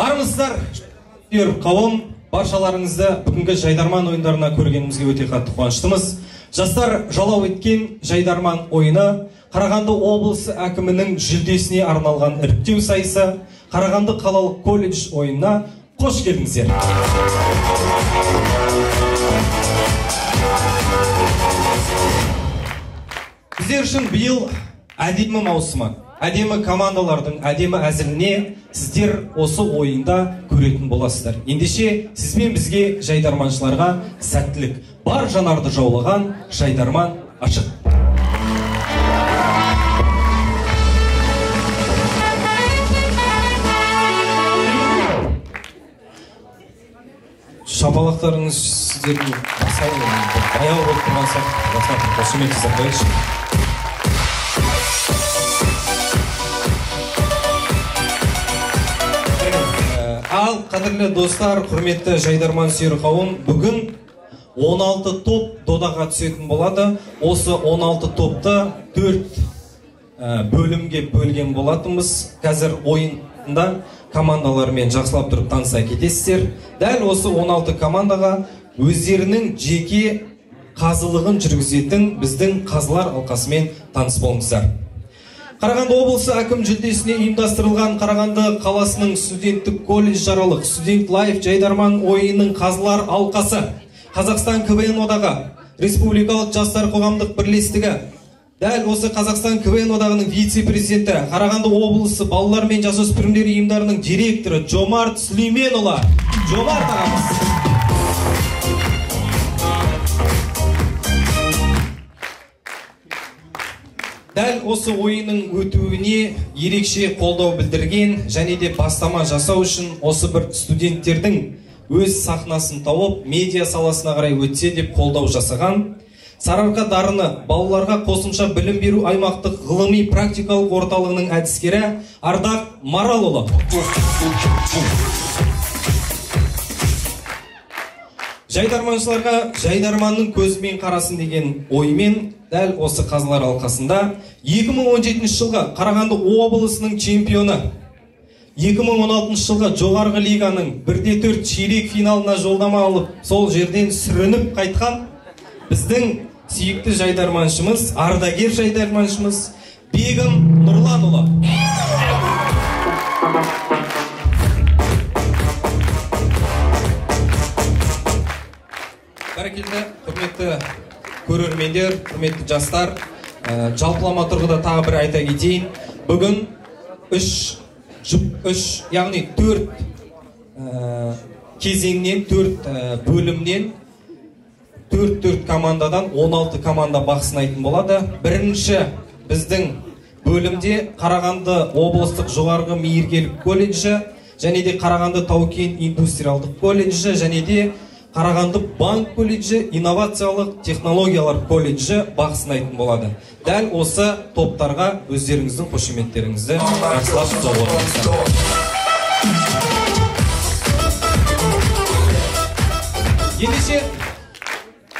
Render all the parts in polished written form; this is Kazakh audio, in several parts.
Армысыздар, қауым, баршаларыңызды бүгінгі жайдарман ойындарына көргенімізге өте қатты қуаныштымыз. Жастар жалау еткен жайдарман ойыны Қарағанды облысы әкімінің жүлдесіне арналған іріктеу сайысы Қарағанды қалалық колледж ойынына қош келдіңіздер. Біздер үшін биыл әдемі маусымы, әдемі командалардың әдемі әзіліне сіздер осы ойында көретін боласыздар. Ендеше сізбен бізге жайдарманшыларға сәттілік. Бар жанарды жаулаған жайдарман ашық. Шапалақтарыңыз сіздердің баяу болып тұрған сияқты. Қошемет жасап қояйықшы. Ал, қадірлі достар, құрметті жайдарман сүйер қауым, бүгін 16 топ додаға түсетін болады. Осы 16 топты 4 бөлімге бөлген болатынбыз. Қазір ойында командалармен жақсылап тұрып таныса кетесіздер. Дәл осы 16 командаға өздерінің жеке қазылығын жүргізетін біздің қазылар алқасымен таныс болыңыздар. Қарағанды облысы әкім жүлдесіне ұйымдастырылған Қарағанды қаласының студенттік колледж жаралық студент лайф жайдарман ойынының қазылар алқасы, Қазақстан КВН одағы, Республикалық жастар қоғамдық бірлестігі, дәл осы Қазақстан КВН одағының вице-президенті, Қарағанды облысы балалар мен жасөспірімдер ұйымдарының директоры Жомарт Сүлейменұлы. Жомарт ағамыз. Дәл осы ойынның өтуіне ерекше қолдау білдірген және де бастама жасау үшін осы бір студенттердің өз сахнасын тауып, медиа саласына қарай өтсе деп қолдау жасаған Сарыарқа дарыны балаларға қосымша білім беру аймақтық ғылыми практикалық орталығының әдіскері Ардақ Маралұлы. Жайдарманшыларға жайдарманның көзімен қарасын деген оймен дәл осы қазылар алқасында 2017 жылғы Қарағанды облысының чемпионы, 2016 жылғы жоғарғы лиганың 1-4 ширек финалына жолдама алып, сол жерден сүрініп қайтқан біздің сүйікті жайдарманшымыз, ардагер жайдарманшымыз Бегім Нұрланұлы. Бәрекелді, құрметті көрермендер, құрметті жастар, жалпылама тұрғыда тағы бір айта кетейін. Бүгін 3, яғни 4 кезеңнен, 4 бөлімнен, 4-4 командадан 16 команда бақ сынайтын болады. Бірінші біздің бөлімде Қарағанды облыстық жоғарғы мейіргелік колледжі, және де Қарағанды тау-кен индустриалдық колледжі, және де Қарағанды банк колледжі, инновациялық технологиялар колледжі бақ сынайтын болады. Дәл осы топтарға өздеріңіздің қошеметтеріңізді жақсылап соғып отырыңыздар. Ендеше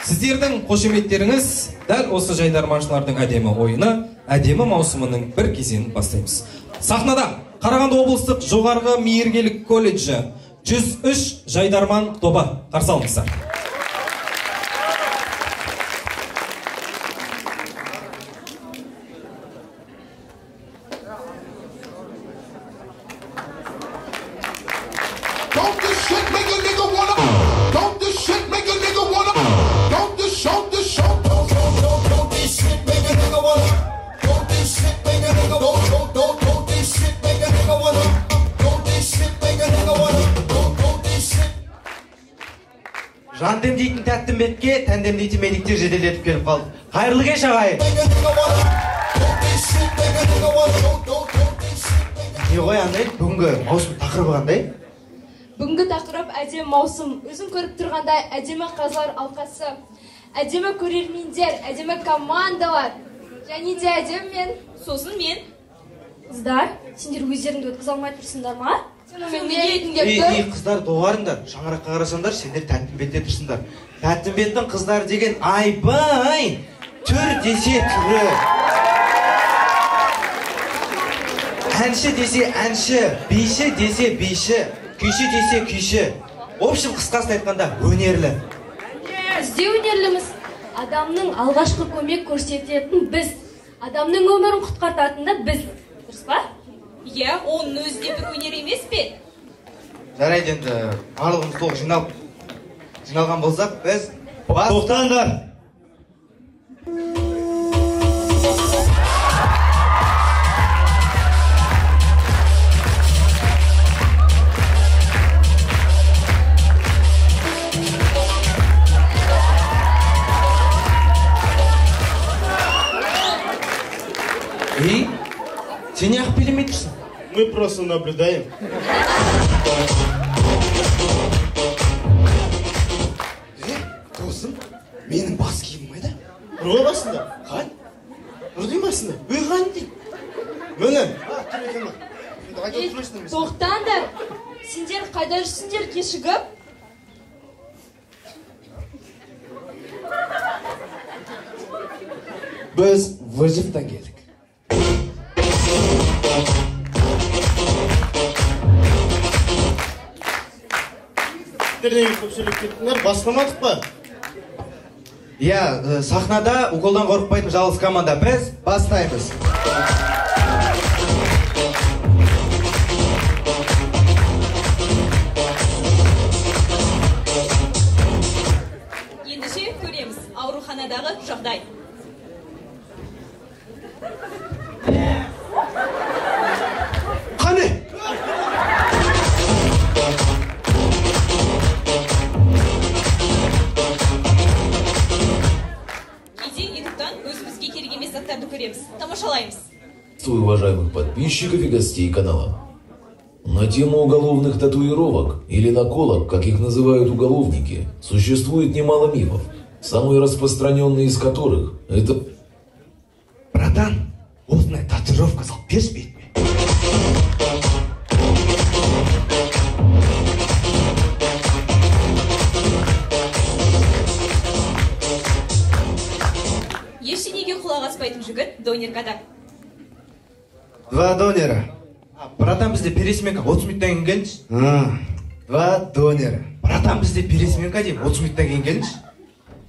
сіздердің қошеметтеріңіз дәл осы жайдарманшылардың әдемі ойыны, әдемі маусымының бір кезеңін бастаймыз. Сахнада Қарағанды облыстық жоғарғы мейіргелік колледжі 103 жайдарман тобы. Қарсы алыңыздар. Жан демдейтін тәттімбетке тән демдейтін медиктер жеделдетіп келіп қалды. Қайырлы кеш, ағайын. Не ғой, андай, бүгінгі маусым тақырыбы қандай? Бүгінгі тақырып әдемі маусым. Өзің көріп тұрғандай әдемі қазылар алқасы, әдемі көрермендер, әдемі командалар, және де әдемі мен, сосын мен. Қыздар, сендер өздеріңді өткізе алмай тұрсыңдар ма? Сен онымен не айтқың келіп тұр? Ей, қыздар, доғарыңдар. Шаңыраққа қарасаңдар, сендер Тәттімбетте тұрсыңдар. Тәттімбеттің қыздары деген айбай, түр десе түрі. Әнші десе әнші, биші десе биші, күйші десе күйші. В общем, қысқасын айтқанда, өнерлі. Біз де өнерліміз. Адамның алғашқы көмек көрсететін біз. Адамның өмірін құтқартатын да біз. Дұрыс па? Иә, оның өзі де бір өнер емес пе? Жарайды, енді барлығымыз толық жиналған болсақ, біз Тоқтаңдар! Ей, сен неғып билемей тұрсың? Мы просто наблюдаем. Досым, менің бас киімім қайда? Тұр ғой басында. Қан? Тұр деймін басында. Өй, қан деймін. Міне. Тоқтаңдар. Сендер қайда жүрсіңдер кешігіп? Біз вызовтан келдік. Сіздер неге көп сөйлеп кеттіңдер? Бастамадық па? Иә, сахнада уколдан қорықпайтын жалғыз команда. Біз бастаймыз. Ендеше көреміз ауруханадағы жағдай. Қане? Кейде ютубтан өзімізге керек емес заттарды көреміз, тамашалаймыз. Уважаемых подписчиков и гостей канала. На тему уголовных татуировок или наколок, как их называют уголовники, существует немало мифов, самый распространенный из которых это... Братан, осындай татуировка салып берші бетіме. Ештеңеге құлақ аспайтын жігіт донеркада. Два донера. Братан, бізде пересменка 30 минуттан кейін келіңізші. Два донера. Братан, бізде пересменка деймін, 30 минуттан кейін келіңізші.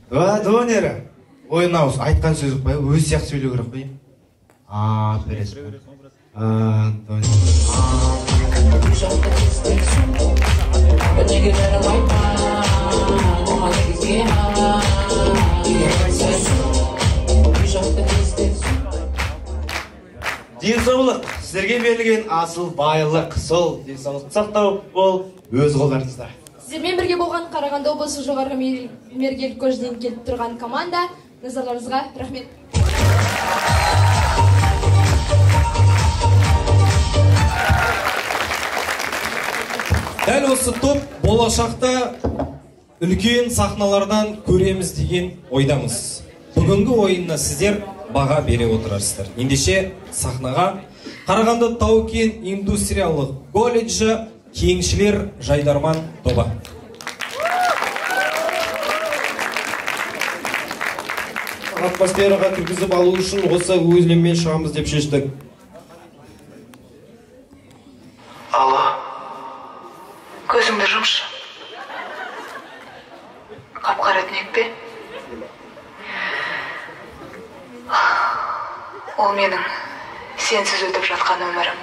Два донера. Ой, мынау айтқан сөз қой, өзі сияқты сөйлеу керек қой. А, пересменка. А, донер. Денсаулық сіздерге берілген асыл байлық. Сол денсаулықты сақтау ол өз қолдарыңызда. Сіздермен бірге болған Қарағанды облысы жоғарғы мергелік колледжінен келіп тұрған команда. Назарларыңызға рахмет. Дәл осы топ болашақта үлкен сахналардан көреміз деген ойдамыз. Бүгінгі ойынына сіздер баға бере отырарсыздар. Ендеше сахнаға Қарағанды тау-кен индустриялық колледжі кеңшілер жайдарман тобы. Атмосфераға кіргізіп алу үшін осы өзіліммен шығамыз деп шештік. Алло, көзіңді жұмшы. Қап-қара түнек пе? Ол менің сенсіз өтіп жатқан өмірім.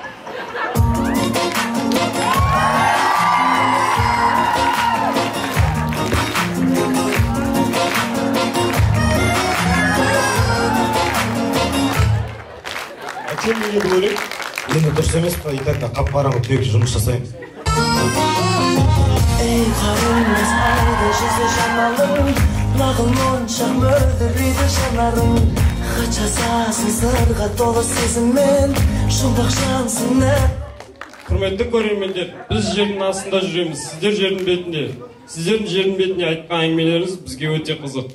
А чем неге бөлек? Енді дұрыс емес қой, и так қап-қараңғы түнекте жұмыс жасаймыз. Ей қарындас, айда жүзі жамалың, лағыл моншақ мөлдірейді жанарың. Хат жазасың сырға толы сезіммен, жұмбақ жансың. Құрметті көрермендер, біз жердің астында жүреміз, сіздер жердің бетінде. Сіздердің жердің бетіне айтқан әңгімелеріңіз бізге өте қызық.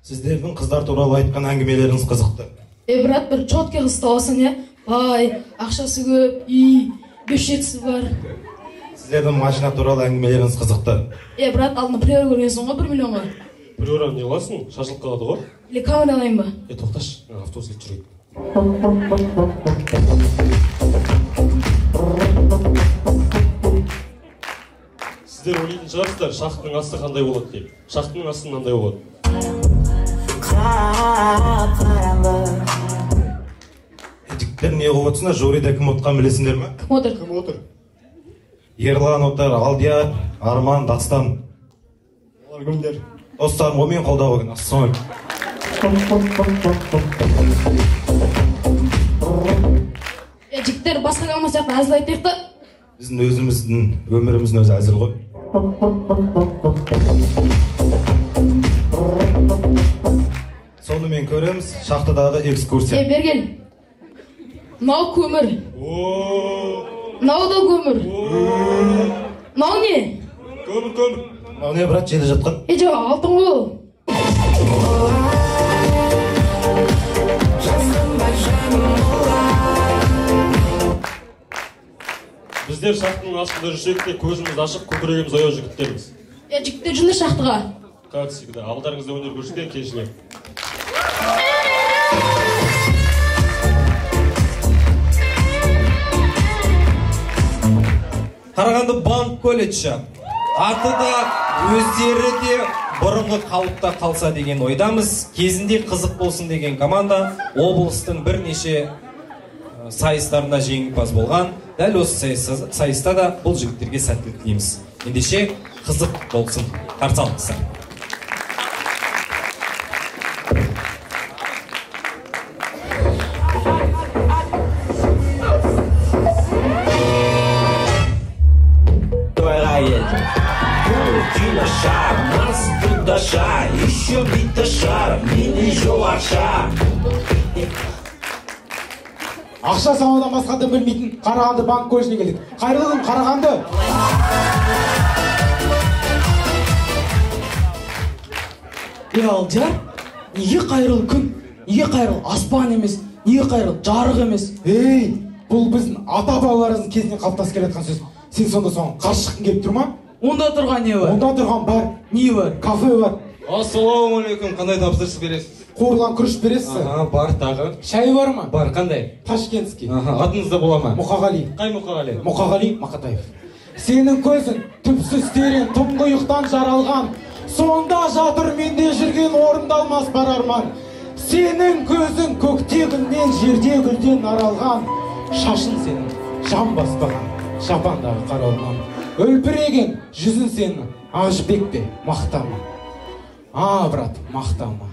Сіздердің қыздар туралы айтқан әңгімелеріңіз қызықты. Брат, бір четкий қыз табасың, иә? Бай, ақшасы көп, үй, 5-7-сі бар. Сіздердің машина туралы әңгімелеріңіз қызықты. Брат, алдына Приора көргенсің ғой, 1 миллионға. Приора не қыласың? Шашылып қалады ғой. Или Камри алайын ба? Тоқташы, автобус келіп жүрейік. Сіздер ойлайтын шығарсыздар, шахтының асты қандай болады деп. Шахтының асты мынандай болады. Жігіттер, не қылып отырсыңдар? Жюриде кім отқан білесіңдер ме? Кім отыр? Кім отыр? Ерлан отыр, Алдияр, Арман, Дастан. Олар кімдер? Достарым ғой, мен қолдау қойған. Ассалаумағалейкум. Жігіттер, басқа команда сияқты әзіл айтайық та. Біздің өзіміздің өміріміздің өзі әзіл ғой. Сонымен көреміз шахтадағы экскурсия. Бері кел. Мынау көмір. Мынау да көмір. Мынау не? Көмір, көмір. Мынау не, брат, жерде жатқан? Жоқ, алтын ғой ол. Біздер шахтының астында жүрсек те көзіміз ашық, көкірегіміз ояу жігіттерміз. Жігіттер, жүріңдер шахтаға. Как всегда, алдарыңызда өнер көрсеткен кеншілер. Қарағанды банк колледжі. Аты да, өздері де бұрынғы қалыпта қалса деген ойдамыз. Кезінде қызық болсын деген команда облыстың бірнеше сайыстарында жеңімпаз болған. Дәл осы сайыста да бұл жігіттерге сәттілік тілейміз. Ендеше қызық болсын. Қарсы алыңыздар. Ақша санаудан басқа да білмейтін Қарағанды банк колледжіне келдік. Қайырлы күн, Қарағанды! Алдияр, неге қайырлы күн, неге қайырлы аспан емес, неге қайырлы жарық емес? Ей, бұл біздің ата-бабаларымыздың кезінен қалыптасып келе жатқан сөз. Сен сонда соған қарсы шыққың келіп тұр ма? Онда тұрған не бар? Онда тұрған бар. Не бар? Кафе бар. Ассалаумағалейкум, қандай тапсырыс бересіз? Қуырылған күріш бересіз? Аха, бар тағы. Шай бар ма? Бар, қандай? Ташкентский. Аха, атыңыз да бола ма? Мұқағали. Қай Мұқағали? Мұқағали Мақатаев. Сенің көзің түпсіз терең тұңғиықтан жаралған. Сонда жатыр менде жүрген орындалмас бар арман. Сенің көзің көкте күннен, жерде гүлден аралған. Шашын сенің жан баспаған жапандағы қарауынан. Үлбіреген жүзін сенің ақ жібек пе, мақта ма? А, брат, мақта ма?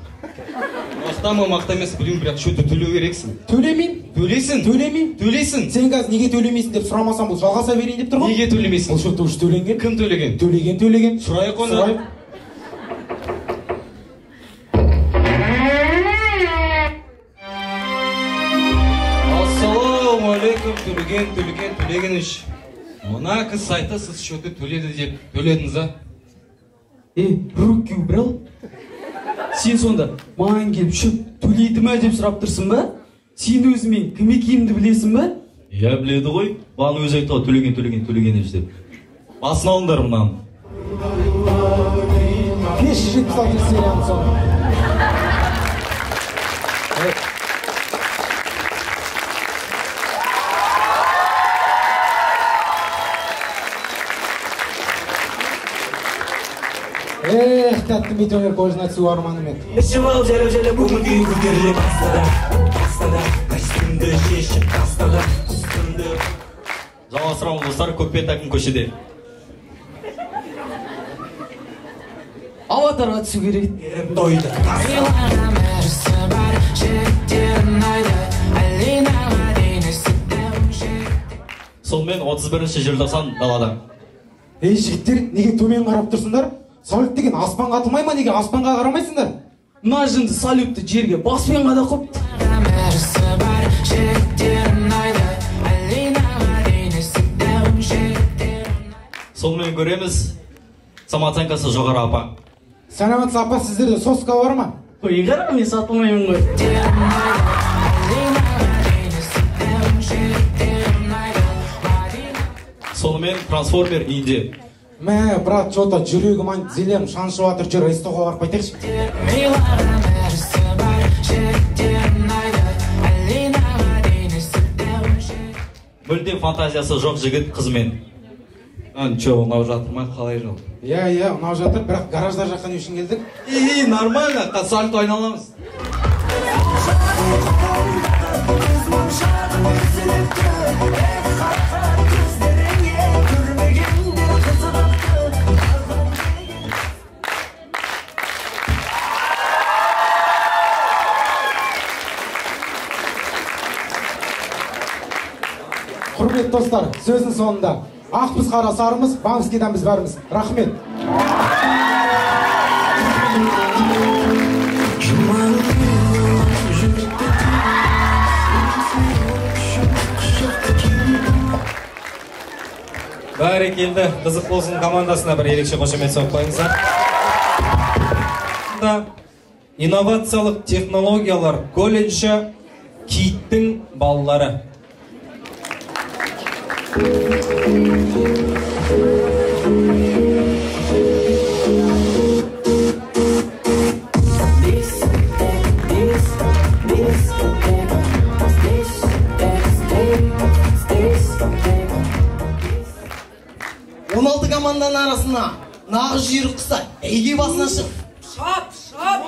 Мақта ма, мақта емес, білмеймін, бірақ счетті төлеу керексің. Төлемеймін. Төлейсің. Төлемеймін. Төлейсің. Сен қазір неге төлемейсің деп сұрамасам, бұл жалғаса берейін деп тұр ғой. Неге төлемейсің? Бұл счетті уже төленген. Кім төлеген? Төлеген, төлеген. Сұрайық оны. Сұрайық. Ассалаумағалейкум, Төлеген, Төлеген, Төлегенович. Мына кісі айтты, сіз счетті төледі деп төледіңіз, а? Руки убрал? Сен сонда маған келіп шөп төлейді ме деп сұрап тұрсың ба? Сен өзімен кім екенімді білесің ба? Иә, біледі ғой. Маған өзі айтты ғой, Төлеген, Төлеген, Төлегенович деп. Басын алыңдар мынаны. 576 серияның соңы. Эх, тәтті метеор колледжіне түсу арманым еді. Ішіп алып жайлап-жайлап көңіл күйін көтеріле бастады. Бастады, костюмді шешіп тастады, үстімді. Жалғастырамыз, достар, Көкпет әкім көшеде. Аватарға түсу керек. Тойды. Сонымен 31 желтоқсан далада. Ей, жігіттер, неге төмен қарап тұрсыңдар? Салют деген аспанға атылмай ма, неге аспанға қарамайсыңдар? Мына жынды салютты жерге баспен қадап қойыпты. Сонымен көреміз, самооценкасы жоғары апа. Сәлеметсіз апа, сіздерде соска бар ма? Қой, қара, мен сатылмаймын ғой. Сонымен трансформер үйінде. Мә, брат, что-то жүрегім ан тізелерім шаншып жатыр, жүр, СТО-ға барып қайтайықшы. Мүлдем фантазиясы жоқ жігіт қызмен. Че, ұнап жатыр ма, қалай жол? Иә, иә, ұнап жатыр, бірақ гараждар жаққа не үшін келдік? И, нормально, сальто айналамыз. Құрметті достар, сөздің соңында ақпыз қара сарымыз, Бамскийдан біз бәріміз. Рахмет. Бәрекелді, қызық болсын командасына бір ерекше қошемет соғып қойыңыздар. Инновациялық технологиялар колледжі Киттің балалары. Он алты команданың арасына нағыз жүйрік құса әйге басына шығып, шап, шап,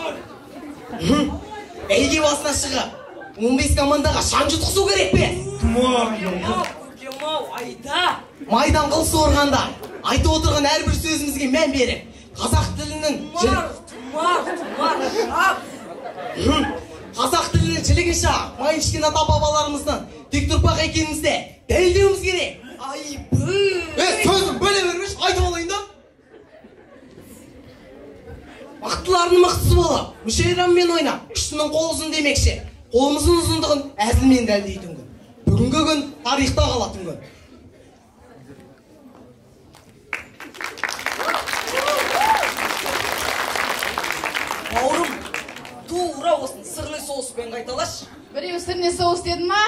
әйге басына шығып, 15 командаға шаң жұтқызу керек пе? Айда. Майдан қыл сорғанда айтып отырған әрбір сөзімізге мән беріп, қазақ тілінің қазақ тілінің жілігін шағып, майын ішкен ата-бабаларымыздан тек тұрпақ екенімізді дәлелдеуіміз керек. Айбы. Сөзім бөле бермеш, айтып алайын да. Мықтылардың мықтысы болып, мүшәйраммен ойнап, күштінің қол ұзын демекші, қолымыздың ұзындығын әзілмен дәлелдейтін күн. Бүгінгі күн тарихта қалатын күн. Бауырым, тура осыны сырный соуспен қайталашы. Біреу сырный соус деді ма?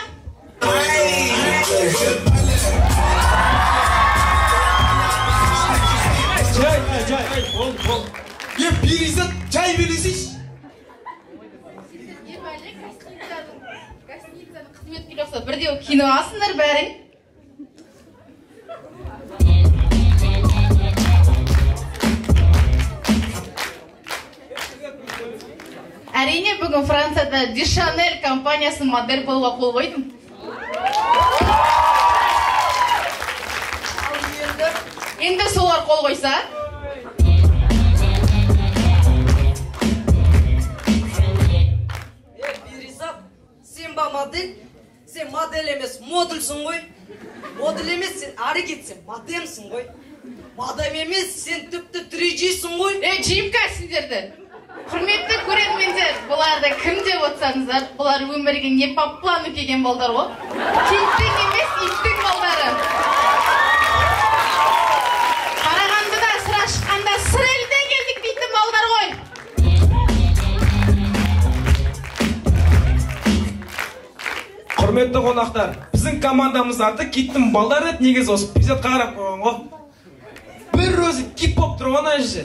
Жай, жай, бол, бол. Е, Перизат, жай бересейші. Не бәле, гостиницаның қызметкері ұқсап, бірдеу кино алсыңдар бәрің. Әрине, бүгін Францияда Дешанель компаниясының модель болуға қол қойдым. Енді солар қол қойса? Перизат, сен ба модель? Сен модель емес, модульсің ғой. Модель емес, сен ары кетсең, модемсің ғой. Модем емес, сен тіпті 3G-сің ғой. Джимка сендерді. Құрметті көрермендер, бұларды кім деп отырсаңыздар, бұлар өмірге не по плану келген балдар ғой. Киттің емес, иттің балдары. Қарағандыда сыра шыққанда сыр елден келдік дейтін балдар ғой. Құрметті қонақтар, біздің командамыз аты Киттің балдары еді, негізі осы Перизатқа қарап қойған ғой. Бір өзі кит болып тұр ғой ана жерде.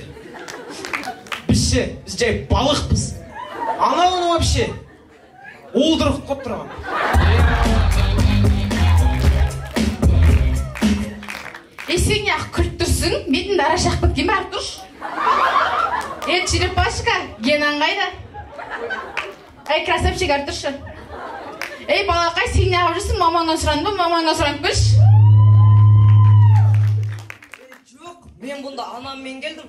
Біз ше, біз жай балықпыз. Анауын вообще уылдырық қойып тұрған. Сен неғып күліп тұрсың? Бетіңді ара шағып кеткен бе, ары тұршы. Черепашка, Генаң қайда? Ей, красавчик, ары тұршы. Ей, балақай, сен неғып жүрсің? Мамаңнан сұранды ба? Мамаңнан сұранып келші. Жоқ, мен бұнда анаммен келдім.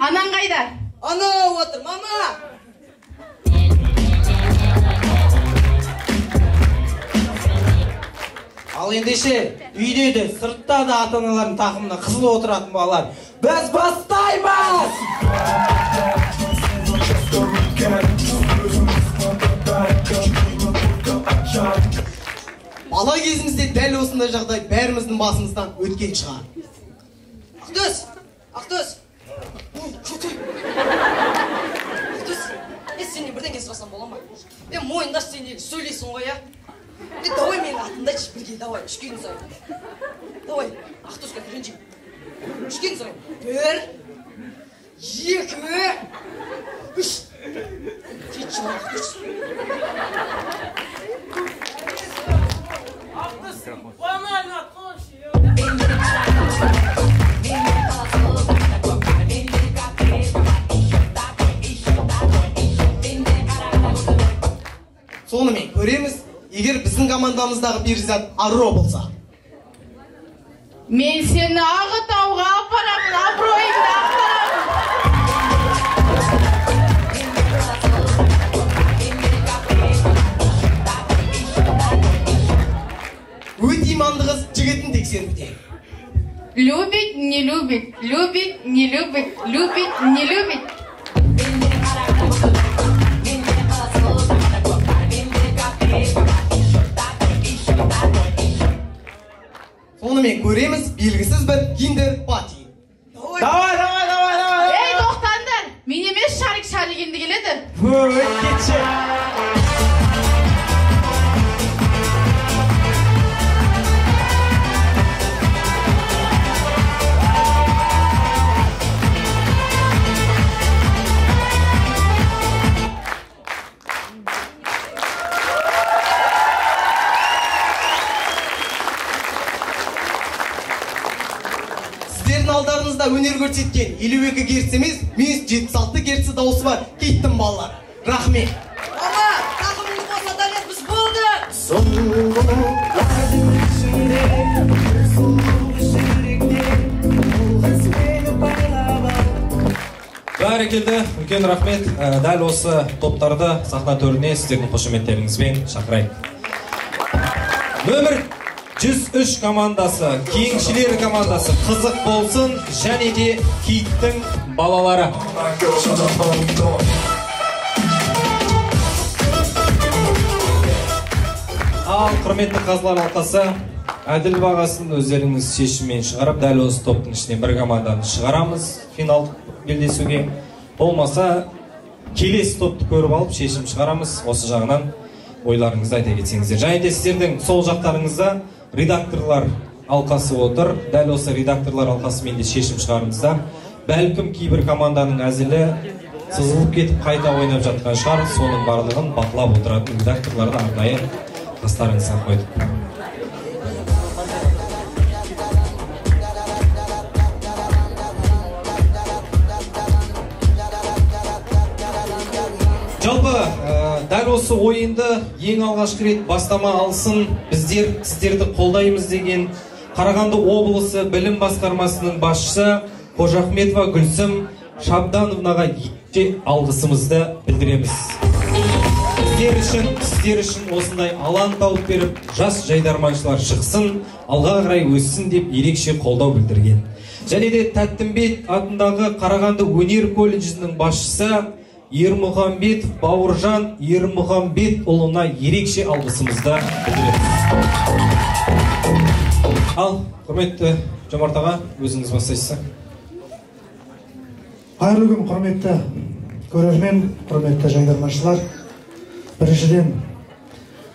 Анаң қайда? Анау отыр, мама! Ал ендеше, үйде де, сыртта да ата-аналардың тақымына қызыл отыратын балалар. Біз бастаймыз! Бала кезімізде дәл осындай жағдай бәріміздің басымыздан өткен шығар. Ақтөс! Ақтөс! Ақтөс! Сенен бірдеңе сұрасам бола ма? Мойындаш, сен енді сөйлейсің ғой, иә? Давай менің атымды айтшы бірге, давай, үшке дейін сұраймын. Давай, Ақтөске ренжимін. Үшке дейін сұраймын. 1, 2, 3. Кетші, Ақтөс. Ақтөс, банально қойшы. Сонымен көреміз, егер біздің командамыздағы Перизат Арро болса. Мен сені Ағытауға апарамын, абыройыңды апарамын. Өте иманды қыз жігітін тексеруде. Любит, не любит, любит, не любит, любит, не любит. Сонымен көреміз, белгісіз бір киндер пати. Давай, давай, давай, давай. Ей, тоқтаңдар. Мен емес, шарик шарик енді келеді. Өй, кетші. Алдарыңызда өнер көрсеткен 52 герц емес, минус 76 герц дауысы бар киттің балалары. Рахмет. Ама, тақымыңды босата бер, біз болды. Бәрекелді, үлкен рахмет. Дәл осы топтарды сахна төріне сіздердің қошеметтеріңізбен шақырайық. Нөмір 103 командасы, кеңшілер командасы, қызық болсын және де киттің балалары. Ал, құрметті қазылар алқасы, әділ бағасын өздеріңіз шешіммен шығарып, дәл осы топтың ішінен бір команданы шығарамыз финалдық белдесуге. Болмаса, келесі топты көріп алып шешім шығарамыз. Осы жағынан ойларыңызды айта кетсеңіздер. Және де сіздердің сол жақтарыңызда редакторлар алқасы отыр. Дәл осы редакторлар алқасымен де шешім шығарыңыздар. Бәлкім кейбір команданың әзілі сызылып кетіп қайта ойнап жатқан шығар. Соның барлығын бақылап отыратын редакторларды арнайы қастарыңызға қойдық. Жалпы, дәл осы ойынды ең алғашқы рет бастама алсын, біздер сіздерді қолдаймыз деген Қарағанды облысы білім басқармасының басшысы Қожахметова Гүлсім Шабдановнаға ерекше алғысымызды білдіреміз. Сіздер үшін осындай алаң тауып беріп, жас жайдарманшылар шықсын, алға қарай өссін деп ерекше қолдау білдірген. Және де Тәттімбет атындағы Қарағанды өнер колледжінің басшысы Ермұхамбетов Бауыржан Ермұхамбетұлына ерекше алғысымызды білдіреміз. Ал, құрметті Жомарт аға, өзіңіз бастайсыз. Қайырлы күн, құрметті көрермен, құрметті жайдарманшылар. Біріншіден,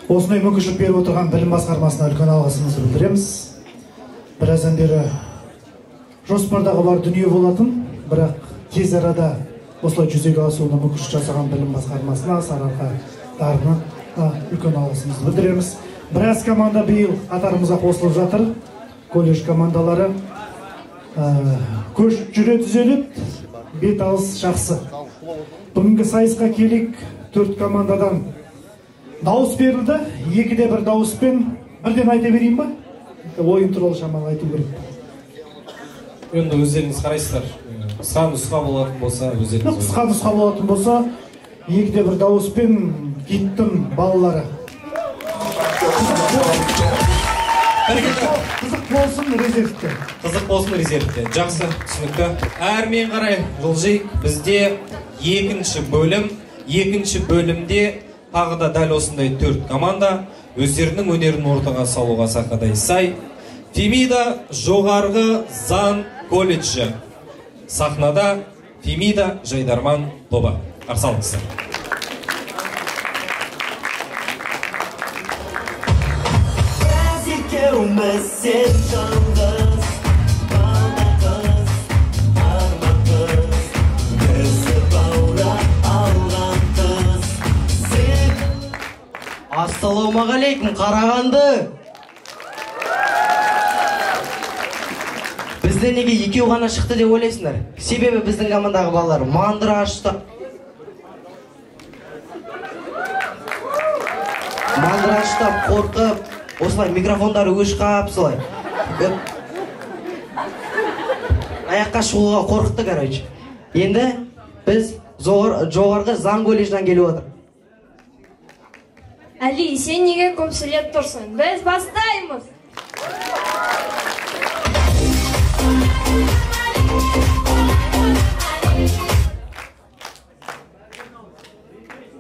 осындай мүмкіншілік беріп отырған білім басқармасына үлкен алғысымызды білдіреміз. Біраздан бері жоспардағы бар дүние болатын, бірақ тез арада осылай жүзеге асуына мүмкіншілік жасаған білім басқармасына, Сарыарқа дарынына үлкен алғысымызды білдіреміз. Біраз команда биыл қатарымызға қосылып жатыр. Колледж командалары көш жүре түзеліп, бет алыс жақсы. Бүгінгі сайысқа келейік, 4 командадан дауыс берілді. 2-1 дауыспен бірден айта берейін ба? Ойын туралы шамалы айту керек. Енді өздеріңіз қарайсыздар. Қысқа нұсқа болатын болса, өздеріңіз. Қысқа нұсқа болатын болса, 2-1 дауыспен киттің балалары. Қызық болсын резервте. Қызық болсын резервте. Жақсы, түсінікті. Әрмен қарай жылжиық. Бізде екінші бөлім. Екінші бөлімде тағы да дәл осындай 4 команда өздерінің өнерін ортаға салуға сақадай сай. Фемида жоғарғы заң колледжі. Сахнада Фемида жайдарман тобы. Қарсы алыңыздар. Әдемі сен жалғыз, бала қыз, арман қыз, бізді баурап алған қыз. Сен. Ассалаумағалейкум, Қарағанды! Бізде неге екеу ғана шықты деп ойлайсыңдар? Себебі біздің командадағы балалар мандраж ұстап, қорқып, осылай микрофондары өшіп қалып, солай. Аяққа шығуға қорықты, короче. Енді біз жоғарғы заң колледжінен келіп отыр. Әли, сен неге көп сөйлеп тұрсың? Біз бастаймыз!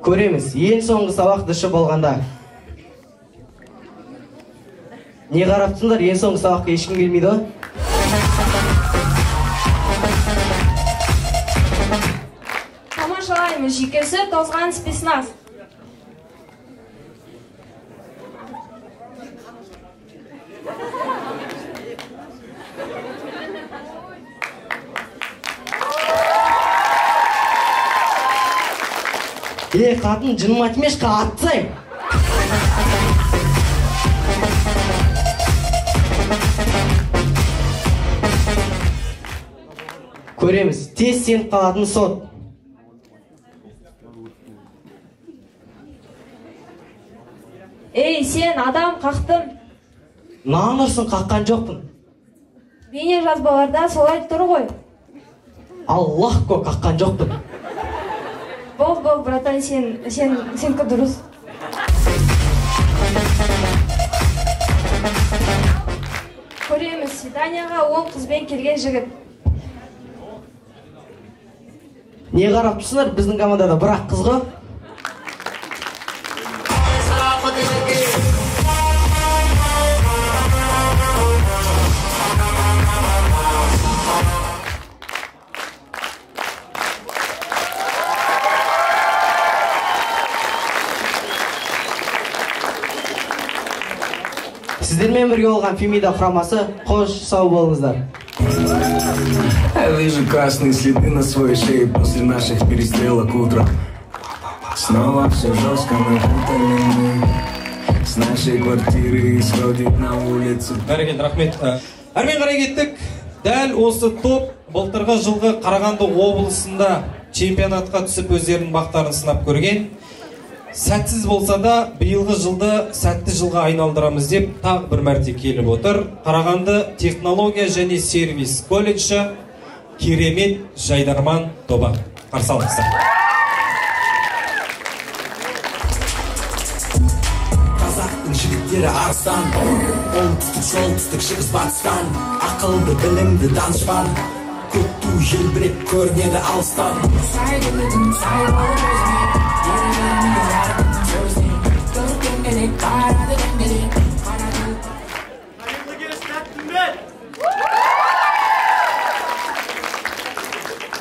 Көреміз, ең соңғы сабақ дышы болғанда. Не қарап тұрсыңдар, ең соңғы сабаққа ешкім келмейді ғой. Тамашалаймыз, жүйкесі тозған спецназ. Е, қатын, жыныма тимеші, атсайм. Көреміз, тез сеніп қалатын сот. Ей, сен адам қақтың. Нан ұрсын, қаққан жоқпын. Бейне жазбаларда солай тұр ғой. Аллах ко, қаққан жоқпын. Бол, бол, братан, сенікі дұрыс. Көреміз, свиданияға 10 қызбен келген жігіт. Не қарап тұрсыңдар, біздің командада бір-ақ қыз ғой. Сіздермен бірге болған Фемида құрамасы, қош сау болыңыздар. Я вижу красные следы на своей шее после наших перестрелок утром. Снова все жестко, мы утомлены. С нашей квартиры исходит на улицу. Бәрекелді, рахмет. Әрмен қарай кеттік. Дәл осы топ былтырғы жылғы Қарағанды облысында чемпионатқа түсіп өздерінің бақтарын сынап көрген. Сәтсіз болса да, биылғы жылды сәтті жылға айналдырамыз деп тағы бір мәрте келіп отыр. Қарағанды технология және сервис колледжі керемет жайдарман тобы. Қарсы алыңыздар. Қазақтың жігіттері арыстан, оңтүстік, солтүстік, шығыс, батыстан, ақылды, білімді, данышпан, көк ту желбіреп көрінеді алыстан. Қайырлы кеш, Тәттімбет!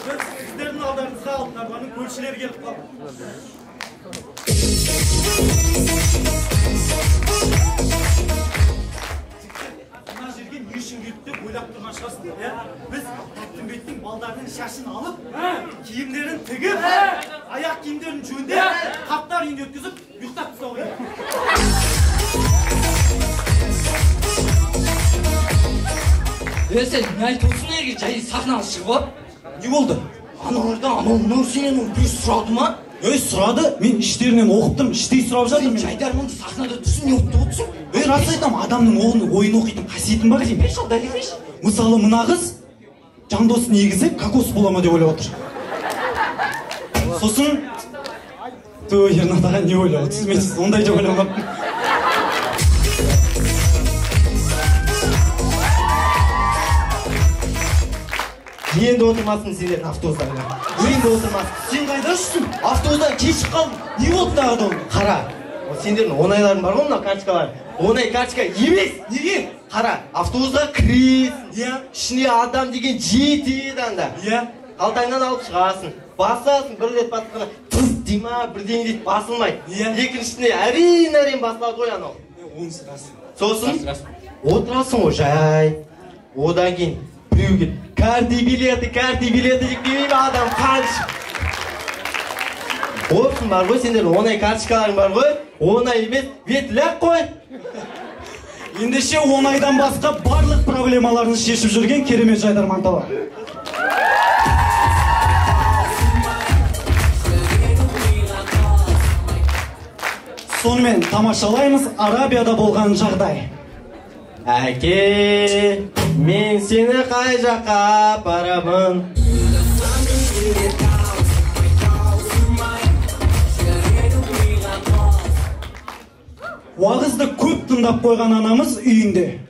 Біз сіздердің алдарыңызға Алтын Арбаның көршілері келіп қалды. Мына жерге не үшін келді деп ойлап тұрған шығарсыздар, иә? Біз Тәттімбеттің балдарының шашын алып, киімдерін тігіп, аяқ киімдерін жөндеп, қаптар үйінде өткізіп, ұйықтап тастау керек. Е, сен не айтып отырсың, ерге жай сахнаға шығып алып? Не болды? Аналардан анау мынау сенен ол біреу сұрады ма? Ей, сұрады, мен іштерінен оқып тұрмын, іштей сұрап жатыр. Сен жайдарманды сахнада тұрсың, не оқып отырсың? Ей, рас айтамын, адамның ойын оқитын қасиетім бар деймін. Берші, дәлелдеші. Мысалы, мына қыз Жандос негізі кокос бола ма деп ойлап отыр. Сосын, ту, Ернат аға не ойлап отырсыз? Мен сіз ондай деп ойламаппын. Енді отырмасын сендердің автобустарыңа. Енді отырмасын. Сен қайда жүрсің? Автобустан кешіп қалдым. Не болды тағы да? Қара, сендердің оңайларың бар ғой мына карточкалар. Оңай карточка емес. Неге? Қара, автобусқа кіресің. Иә. Ішіне адам деген жетеді анда. Иә. Қалтаңнан алып шығасың. Басасың, бір рет басқанда тыз дей ма, бірдеңе дейді, басылмайды. Иә. Екіншісіне әрең-әрең басылады ғой анау. Онысы рас. Сосын Отырасың ғой жай. Одан кейін біреу келіп, карты билеты, карты билеты деп келмей ме адам қанша. Болсын бар ғой, сендер оңай карточкаларың бар ғой, оңай емес, ветляк қой. Ендеше оңайдан басқа барлық проблемаларын шешіп жүрген керемет жайдарман тобы. Сонымен тамашалаймыз Арабияда болған жағдай. Әке, мен сені қай жаққа апарамын? Уағызды көп тыңдап қойған анамыз үйінде.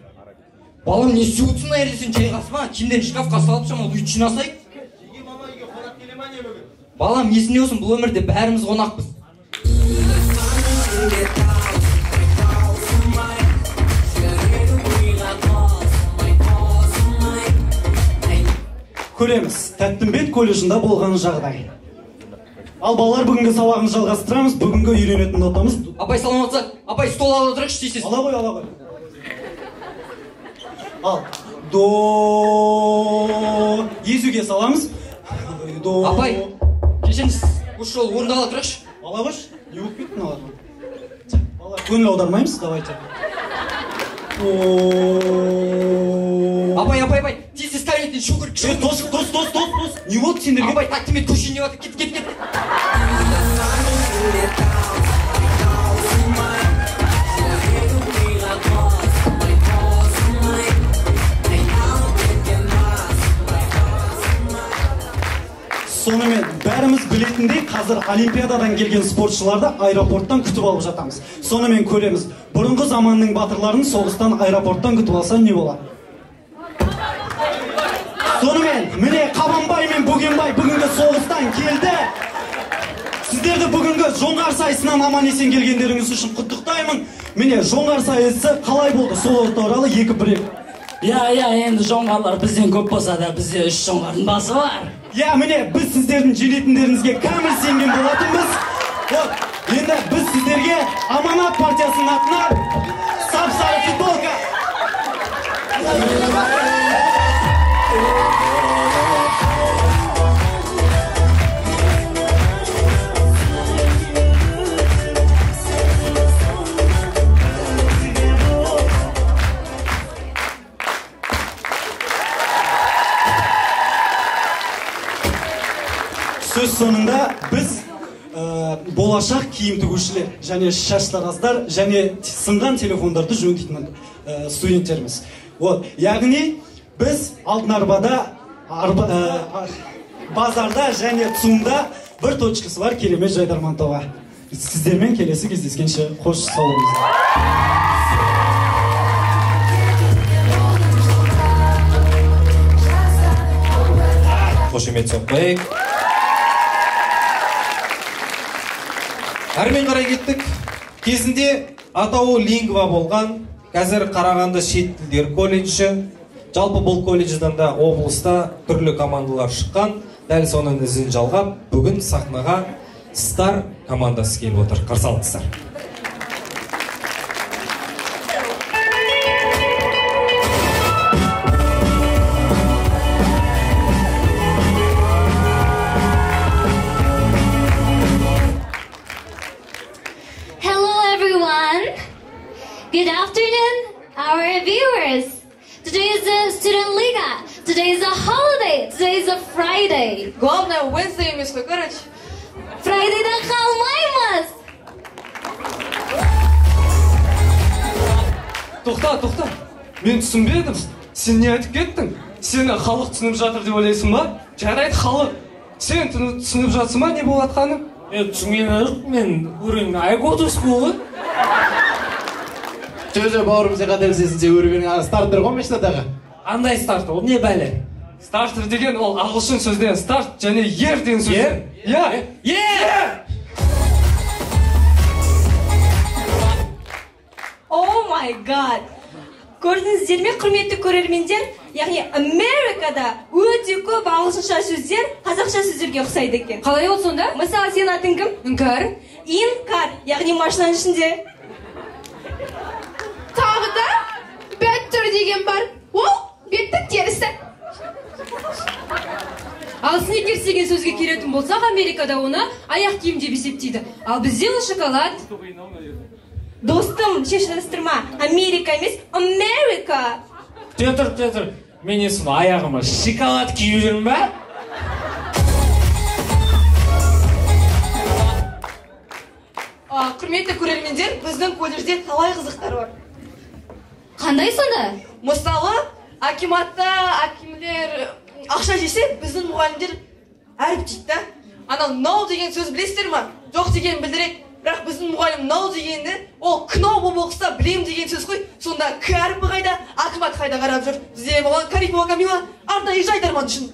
Балам, не істеп отырсың ана жерде, сен жайғасма, киімдерін шкафқа салып шамалы үй жинасайық. Балам, есіңде болсын, бұл өмірде бәріміз қонақпыз. Көреміз, Тәттімбет колледжінде болған жағдай. Ал балалар, бүгінгі сабағымызды жалғастырамыз. Бүгінгі үйренетін нотамыз. Апай, саламатсыз. Апай, стол ала тұрайықшы, тез-тез. Ала ғой, ала ғой. Ал, до езуге саламыз. До. Апай, кешіріңіз, осы жолы орынды ала тұрайықшы. Ала қойшы, не болып кетті мыналар? Балалар, көңіл аудармаймыз, давайте. Апай, апай, апай, тез-тез кабинеттен шығу керек. Тос, тос, тос, тос, тос. Не болды сендерге? Апай, Тәттімбет көшейін деп жатыр. Кет, кет, кет. Сонымен бәріміз білетіндей, қазір олимпиададан келген спортшыларды аэропорттан күтіп алып жатамыз. Сонымен көреміз, бұрынғы заманның батырларын соғыстан аэропорттан күтіп алса не болады? Сонымен, міне Қабанбай мен Бөгенбай бүгінгі соғыстан келді. Сіздерді бүгінгі Жоңғар сайысынан аман есен келгендеріңіз үшін құттықтаймын. Міне Жоңғар сайысы қалай болды, сол туралы екі бір екі. Иә, иә, енді жоңғарлар бізден көп болса да, бізде үш жоңғардың басы бар. Иә, міне біз сіздердің жеңетіндеріңізге кәміл сенген болатынбыз. Вот, енді біз сіздерге Аманат партиясының атынан сап-сары футболка. Сөз соңында біз болашақ киім тігушілер және шаштараздар және сынған телефондарды жөндейтін студенттеріміз. Вот, яғни біз алтын арбада, базарда және ЦУМда бір точкасы бар керемет жайдарман тобы. Сіздермен келесі кездескенше қош сау болыңыздар. Қошемет соқпайық. Әрмен қарай кеттік. Кезінде атауы Лингва болған, қазір Қарағанды шет тілдер колледжі. Жалпы бұл колледжден де облыста түрлі командалар шыққан. Дәл соның ізін жалғап, бүгін сахнаға Стар командасы келіп отыр. Қарсы алыңыздар. Good afternoon, our viewers. Today is the Student Liga. Today is a holiday. Today is a Friday. Главное, Wednesday емес қой, короче. Friday'дан қалмаймыз. Тоқта, тоқта. Мен түсінбедім. Сен не айтып кеттің? Сені халық түсініп жатыр деп ойлайсың ба? Жарайды, халық. Сен түсініп жатсың ба, не болып жатқанын? Мен түсінгенім жоқ. Мен уровень I go to school ғой. Жо-жо, бауырым, сен қателесесің, сен уровень стартер ғой машинадағы. Қандай стартер? Ол не бәле? Стартер деген ол ағылшын сөзінен старт және ер деген сөз. Ер? Иә. Ер! Oh my God! Көрдіңіздер ме, құрметті көрермендер? Яғни Америкада өте көп ағылшынша сөздер қазақша сөздерге ұқсайды екен. Қалай ол сонда? Мысалы, сенің атың кім? Іңкәр. Инкар, яғни машинаның ішінде. Тағы да? Бәтті After деген бар. Ол беттің терісі. Ал сникерс деген сөзге келетін болсақ, Америкада оны аяқ киім деп есептейді. Ал бізде ол шоколад. Достым, шешілістірма. Америка емес, Америка. Тұр, тұр. Мен есім аяғыма шоколад киіп жүрмін ба? Құрметті көрермендер, біздің колледжде талай қызықтар бар. Қандай сонда? Мысалы, акиматта акимлер ақша жесе, біздің мұғалімдер әріп дейді да. Анау нау деген сөз білесіздер ма? Жоқ деген білдіреді. Бірақ біздің мұғалім нау дегенді, ол кнау болып оқыса білем деген сөз қой. Сонда к әрпі қайда, акимат қайда қарап жүр. Бізде болған Карипова Камила арнайы жайдарман үшін.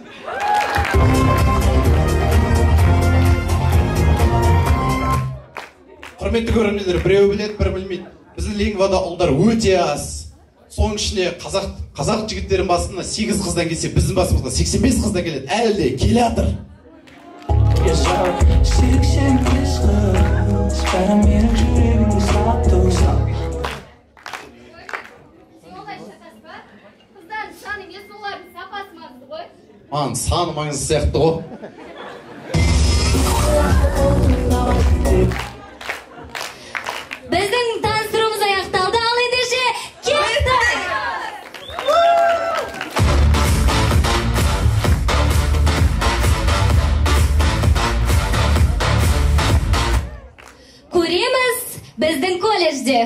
Құрметті көрермендер, біреу біледі, бір білмейді. Біздің лингвада ұлдар өте аз. Соның ішінде қазақ жігіттерінің басына 8 қыздан келсе, біздің басымызға 85 қыздан келеді. Әлі де келе жатыр. Қыздардың саны емес, олардың сапасы маңызды ғой. Маған саны маңызды сияқты ғой. Біздің таныстыруымыз аяқталды, ал ендеше кеттік! Көреміз біздің колледжде.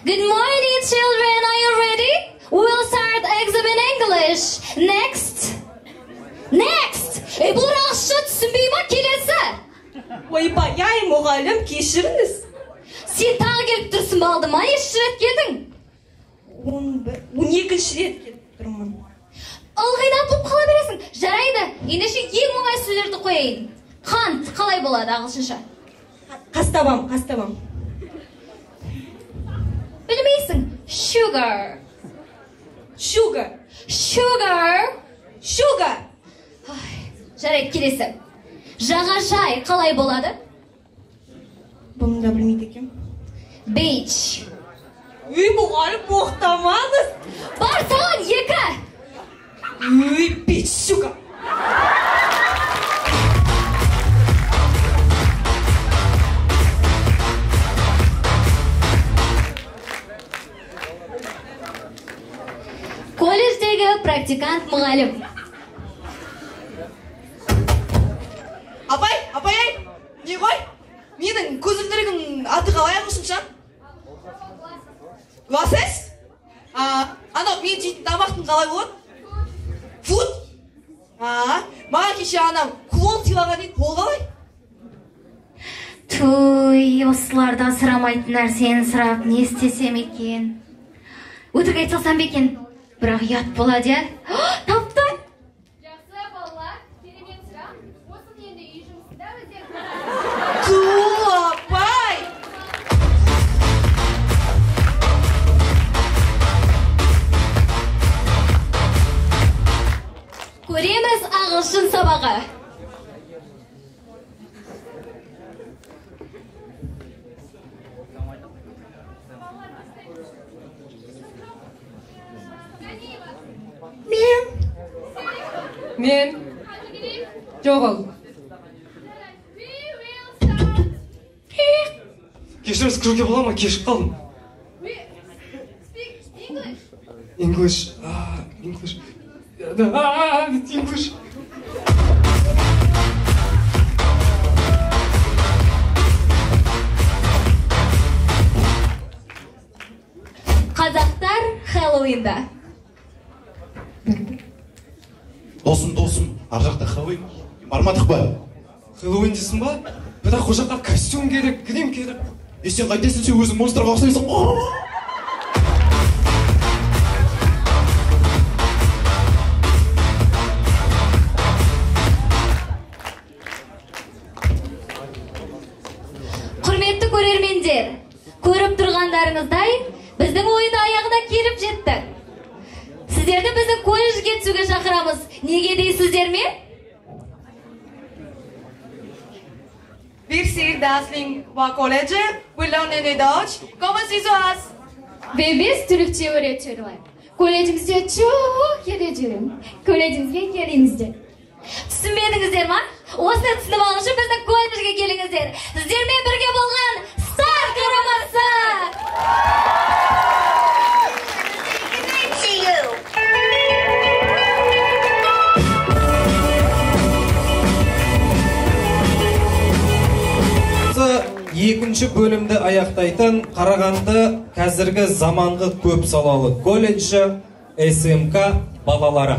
Good morning, children. Are you ready? We'll start exam in English. Next. Next. Ей, бұл ағылшынша түсінбей ма келесі? Ойбай-ай, мұғалім, кешіріңіз. Сен тағы келіп тұрсың ба алдыма? Нешінші рет келдің? 12-ші рет келіп тұрмын. Ылғи да ұтылып қала бересің. Жарайды, ендеше ең оңай сөздерді қояйын. Қант қалай болады ағылшынша? Қас табам, қас табам. Білмейсің. Sugar. Sugar. Sugar. Sugar. Жарайды, келесі. Жағажай қалай болады? Бұны да білмейді екенмін. Beach. Үй, мұғалім, боқтамаңыз. Бар саған 2. Үй, beach, сука. Колледждегі практикант мұғалім. Апай, апай, ай, не ғой? Менің көзілдірігім аты қалай ағылшынша? Glasses? Анау мен жейтін тамақтың қалай болады? Food? Маған кеше анам кулон сыйлаған дейді, ол қалай? Туй, осылардан сұрамайтын нәрсені сұрап не істесем екен? Өтірік айта салсам ба екен? Бірақ ұят болады, иә? Таптым! Жақсы, балалар, керемет сұрақ. Осыны енді үй жұмысында өздеріңіз. Ту, апай! Көреміз ағылшын сабағы. Мен. Жоғал. Кешіріңіз, кіруге бола ма? Кешігіп қалдым. English. English. English. Қазақтар Хэллоуинда. Досым, досым, ар жақта Хэллоуин бармадық па? Хэллоуин дейсің ба? Бірақ ол жаққа костюм керек, грим керек. Е, сен қайтесің, сен өзің монстрға ұқсайсың. Құрметті көрермендер, көріп тұрғандарыңыздай, біздің ойын аяғына келіп жетті. Сіздерді біздің колледжге түсуге шақырамыз. Неге дейсіздер ме? Bir sihirdaz lingua college, we learn in Deutsch. Kommen Sie zu uns. Бебес түрікше өре сөйлейді. Колледжімізде çok ере жүрем. Колледжімізге келіңіздер. Түсінбедіңіздер ма? Осыны түсініп алу үшін біздің колледжге келіңіздер. Сіздермен бірге болған Стар құрамасы! Екінші бөлімді аяқтайтын Қарағанды қазіргі заманғы көп салалы колледжі СМК балалары.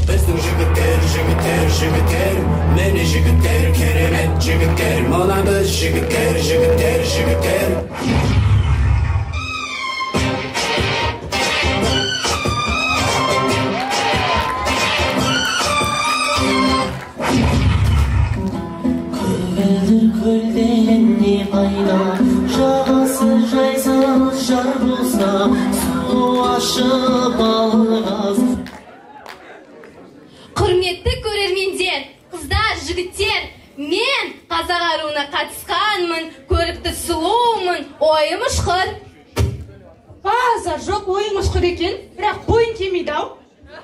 Біздің жігіттер, жігіттер, жігіттер, міне жігіттер, керемет жігіттер, мына біз жігіттер, жігіттер, жігіттер. Көгілдір көлден не пайда, жағасы жайсыз жар болса, су ашып алғаз. Құрметті көрермендер, қыздар, жігіттер, мен қазақ аруына қатысқанмын, көрікті сұлумын, ойым ұшқыр. Базар жоқ, ойың ұшқыр екен, бірақ бойың келмейді ау.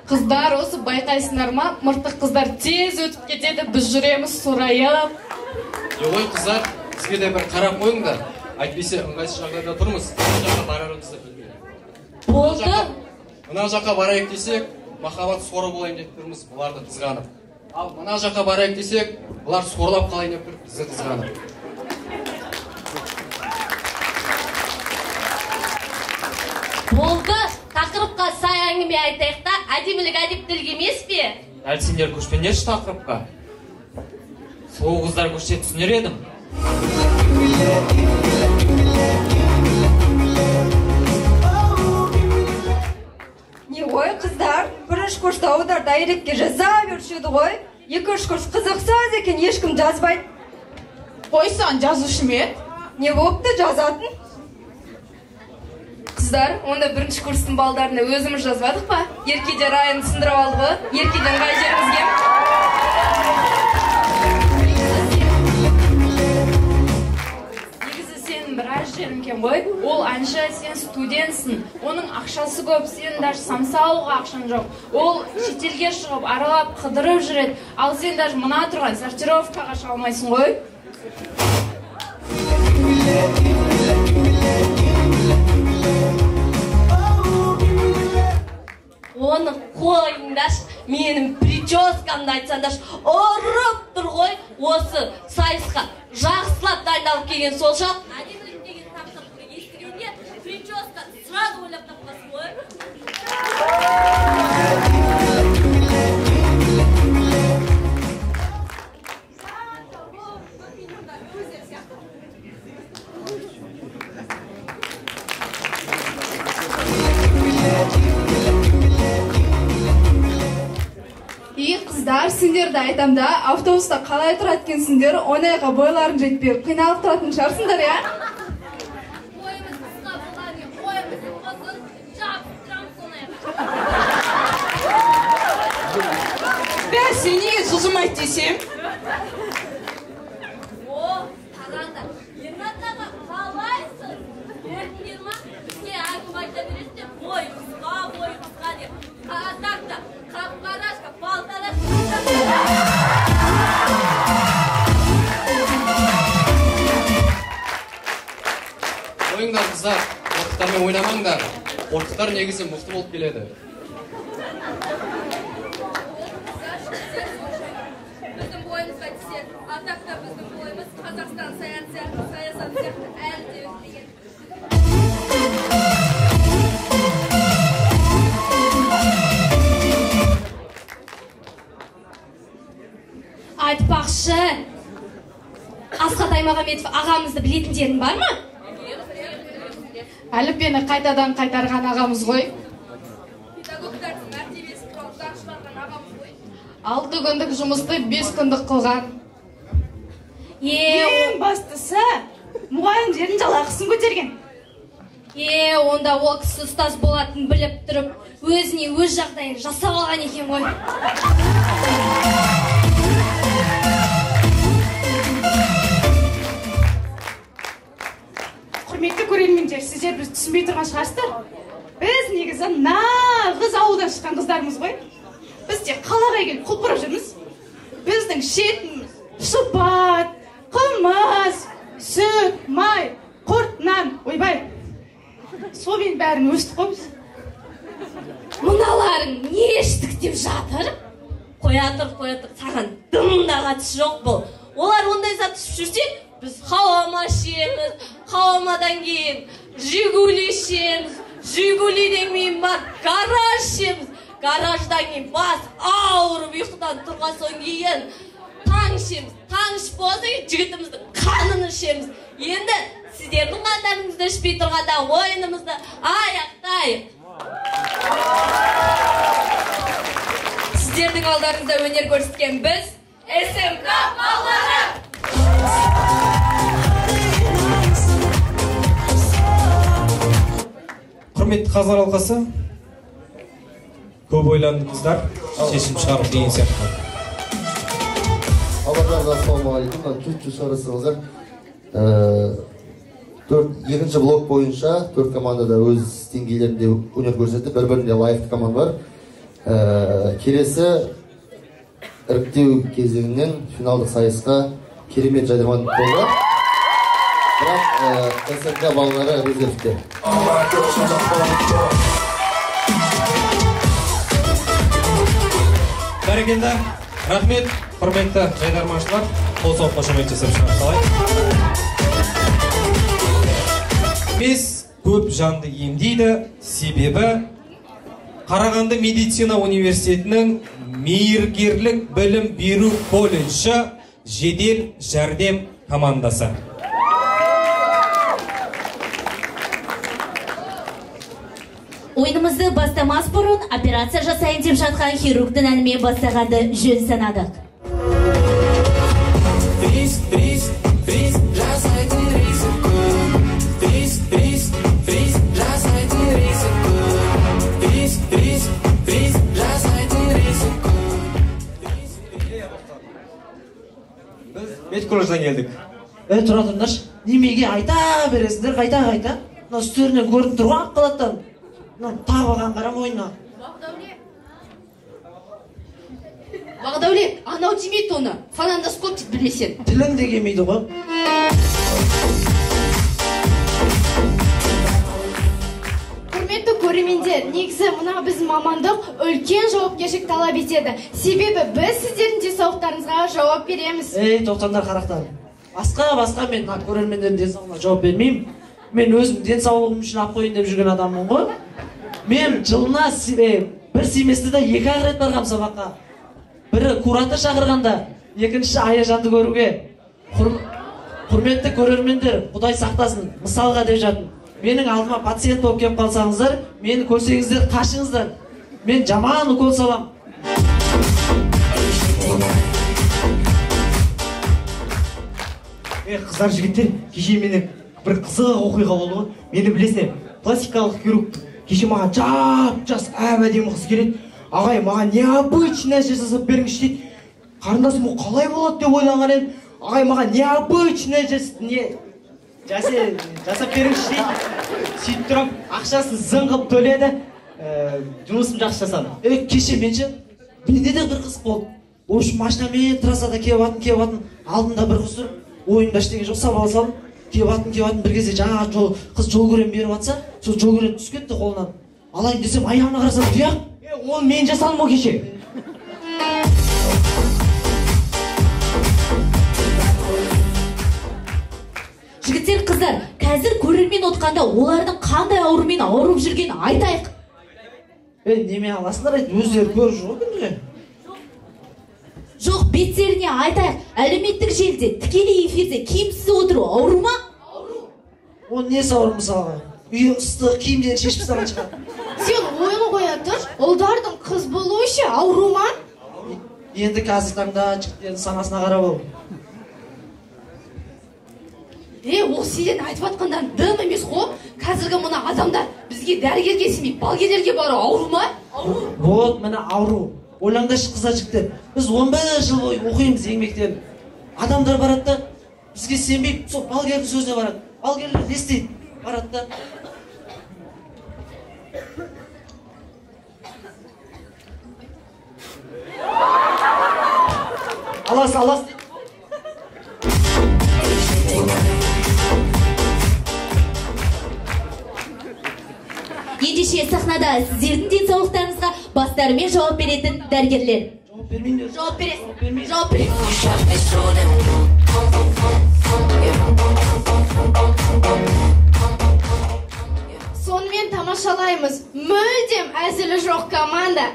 Қыздар, осы байқайсыңдар ма? Мыртық қыздар тез өтіп кетеді, біз жүреміз сорайып. Ой, қыздар, бізге де бір қарап қойыңдар. Әйтпесе ыңғайсыз жағдайда тұрмыз, мына жаққа барарымызды білмей. Болды. Мына жаққа барайық десек, махаббат соры болайын деп тұрмыз, бұларды қызғанып. Ал мына жаққа барайық десек, бұлар сорлап қалайын деп тұр, бізді қызғанып. Болды, тақырыпқа сай әңгіме айтайық та, әдемілік әдептілік емес пе? Әлі сендер көшпеңдерші тақырыпқа. Сұлу қыздар көшсе түсінер едім. Не ғой, қыздар, бірінші курста олар дайректке жаза беруші еді ғой. Екінші курс қызықсыз екен, ешкім жазбайды. Қойсаң, жазушы ме еді? Не болыпты жазатын? Қыздар, онда бірінші курстың балдарына өзіміз жазбадық па? Еркеде райын сындырып алды ғой. Еркеден қай жеріміз кем? Негізі сенің біраз жерің кем ғой. Ол әнші, сен студентсің. Оның ақшасы көп, сенің даже самса алуға ақшаң жоқ. Ол шетелге шығып, аралап, қыдырып жүреді. Ал сен даже мына тұрған сортировкаға шыға алмайсың ғой. Оны қойыңдаршы, менің прическамды айтсаңдаршы, ұрып тұр ғой осы сайысқа. Жақсылап дайындалып келген сол шақ. Әдемілік деген тақырыпты естігенде прическа сразу ойлап тапқансың ғой. Қыздар, сендерді айтам да, автобуста қалай тұрады екенсіңдер, оңайға бойларың жетпей, қиналып тұратын шығарсыңдар, иә? Бойымыз қысқа болғанмен, бойымыз ұзын, жабысып тұрамыз оңайға. Бәсе, неге жылжымайды десем? О, қараңдар, Ернат аға, қалайсың? Көрдіңдер ма? Бізге әңгіме айта бересіңдер, бой қысқа, бой қысқа деп. Қарасақ та, қап-қарашка, полторашка. Қойыңдар, қыздар, қорқыттармен ойнамаңдар. Қорқыттар негізі мықты болып келеді. Біздің бойымызға тисе, атақта біздің бойымыз Қазақстан саясаты сияқты әлі де өтпеген. Айтпақшы, Асхат Аймағамбетов ағамызды білетіндерің бар ма? Әліппені қайтадан қайтарған ағамыз ғой. Педагогтардың мәртебесі туралы заң шығарған ағамыз ғой. 6 күндік жұмысты 5 күндік қылған. Ең бастысы, мұғалімдердің жалақысын көтерген. Е, онда ол кісі ұстаз болатын біліп тұрып, өзіне өз жағдайын жасап алған екен ғой. Құрметті көрермендер, сіздер біз түсінбей тұрған шығарсыздар. Біз негізі нағыз ауылдан шыққан қыздармыз ғой. Біз тек қалаға келіп құлпырып жүрміз. Біздің ішетініміз шұбат, қымыз, сүт, май, құрт, нан, ойбай. Сонымен бәрін өстік қой біз. Мыналарың не іштік деп жатыр? Қоя тұр, қоя тұр, саған дым да қатысы жоқ бұл. Олар ондай зат ішіп жүрсе, біз хауама ішеміз, хауамадан кейін Жигули ішеміз, Жигулиден кейін барып гараж ішеміз, гараждан кейін бас ауырып ұйқыдан тұрған соң кейін таң ішеміз, таң ішіп болған кейін жігітіміздің қанын ішеміз. Енді сіздердің қандарыңызды ішпей тұрғанда ойынымызды аяқтайық. Сіздердің алдарыңызда өнер көрсеткен біз СМК балалары. Құрметті қазылар алқасы, көп ойландыңыздар, шешім шығару деген сияқты. Аллахтан ассалаумағалейкум. Мына төрт шығарсаңыздар. Екінші блок бойынша төрт командада өз деңгейлерінде өнер көрсетті, бір-біріне лайықты команда бар. Келесі іріктеу кезеңінен финалдық сайысқа керемет жайдарман болды. Бірақ СМК балалары резервте. Бәрекелді, рахмет, құрметті жайдарманшылар, қол соғып қошемет жасап шығарып салайық. Бес көп жанды емдейді, себебі Қарағанды медицина университетінің мейіргерлік білім беру колледжі жедел жәрдем командасы. Ойынымызды бастамас бұрын операция жасайын деп жатқан хирургтың әнімен бастағанды жөн санадық. Риск, риск, риск, жасайтын риск көп. Риск, риск, риск, жасайтын риск көп. Риск, риск, риск, жасайтын риск көп. Біз медколледжден келдік. Тұра тұрыңдаршы, немеге айта бересіңдер, қайта-қайта. Мына үстерінен көрініп тұр ғой ақ халаттан. Мына тағып алған қара мойнына. Бағдәулет, анау демейді оны. Фонендоскоп дейді білмесең. Тілің де келмейді ғой. Құрметті көрермендер, негізі мына біздің мамандық үлкен жауапкершілік талап етеді. Себебі біз сіздердің денсаулықтарыңызға жауап береміз. Ей, тоқтаңдар қарақтар. Басқа мен мына көрермендердің денсаулығына жауап бермеймін. Мен өзім денсаулығым үшін ақ қояйын деп жүрген адаммын ғой. Мен жылына бір семестрде 2-ақ рет барғам сабаққа. Бірі куратор шақырғанда, екіншісі Аяжанды көруге. Құрметті көрермендер, Құдай сақтасын, мысалға деп жатын. Менің алдыма пациент болып келіп қалсаңыздар, мені көрсеңіздер, қашыңыздар. Мен жаман укол салам. Қыздар, жігіттер, кеше мені бір қызық оқиға болды ғой. Мені білесіңдер, пластикалық хирург кеше маған жап-жас әп-әдемі қыз келеді. Ағай, маған необычный нәрсе жасап беріңізші дейді. Қарындасым, ол қалай болады деп ойланған едім. Ағай, маған необычный жасап беріңізші дейді. Сөйтіп тұрып, ақшасын зың қылып төледі. Жұмысын жақсы жасады. Кеше менше, менде де бір қызық болды. В общем, машинамен трассада келіп атын, алдында бір қыз тұр. Ойымда ештеңе жоқ, сабал салдым. Келіп атын, бір кезде жаңағы қыз жол көрен беріп атса, сол жол көрен түсіп кетті қолынан. Алайын десем, аяғына қарасам, тұяқ. Оны мен жасадым ғой кеше. Жігіттер, қыздар, қазір көрермен отқанда олардың қандай аурумен ауырып жүргенін айтайық. Неме аласыңдар, өздері көріп жүр ғой күнде. Жоқ, беттеріне айтайық, әлеуметтік желіде, тікелей эфирде киімсіз отыру ауру ма? Ауру. Ол несі ауру мысалға? Үйі ыстық, киімдерін шешіп тастаған шығар. Сен ойын қоя тұр, ұлдардың қыз болуы ше ауру ма? Енді қазіргі таңда жігіттердің санасына қарап ал. Ол сендердің айтып жатқандарың дым емес қой. Қазіргі мына адамдар бізге дәрігерге сенбей, балгерлерге бару ауру ма? Ауру. Вот міне ауру. Ойлаңдаршы, қыздар, жігіттер. Біз 11 жыл бойы оқимыз еңбектеніп. Адамдар барады да бізге сенбей, сол балгердің сөзіне барады. Балгерлер не істейді? Барады да алас, алас дейді. Ендеше сахнада сіздердің денсаулықтарыңызға бастарымен жауап беретін дәрігерлер. Жауап бермеймін. Жауап бересің. Жауап бересің. Сонымен тамашалаймыз. Мүлдем әзілі жоқ команда.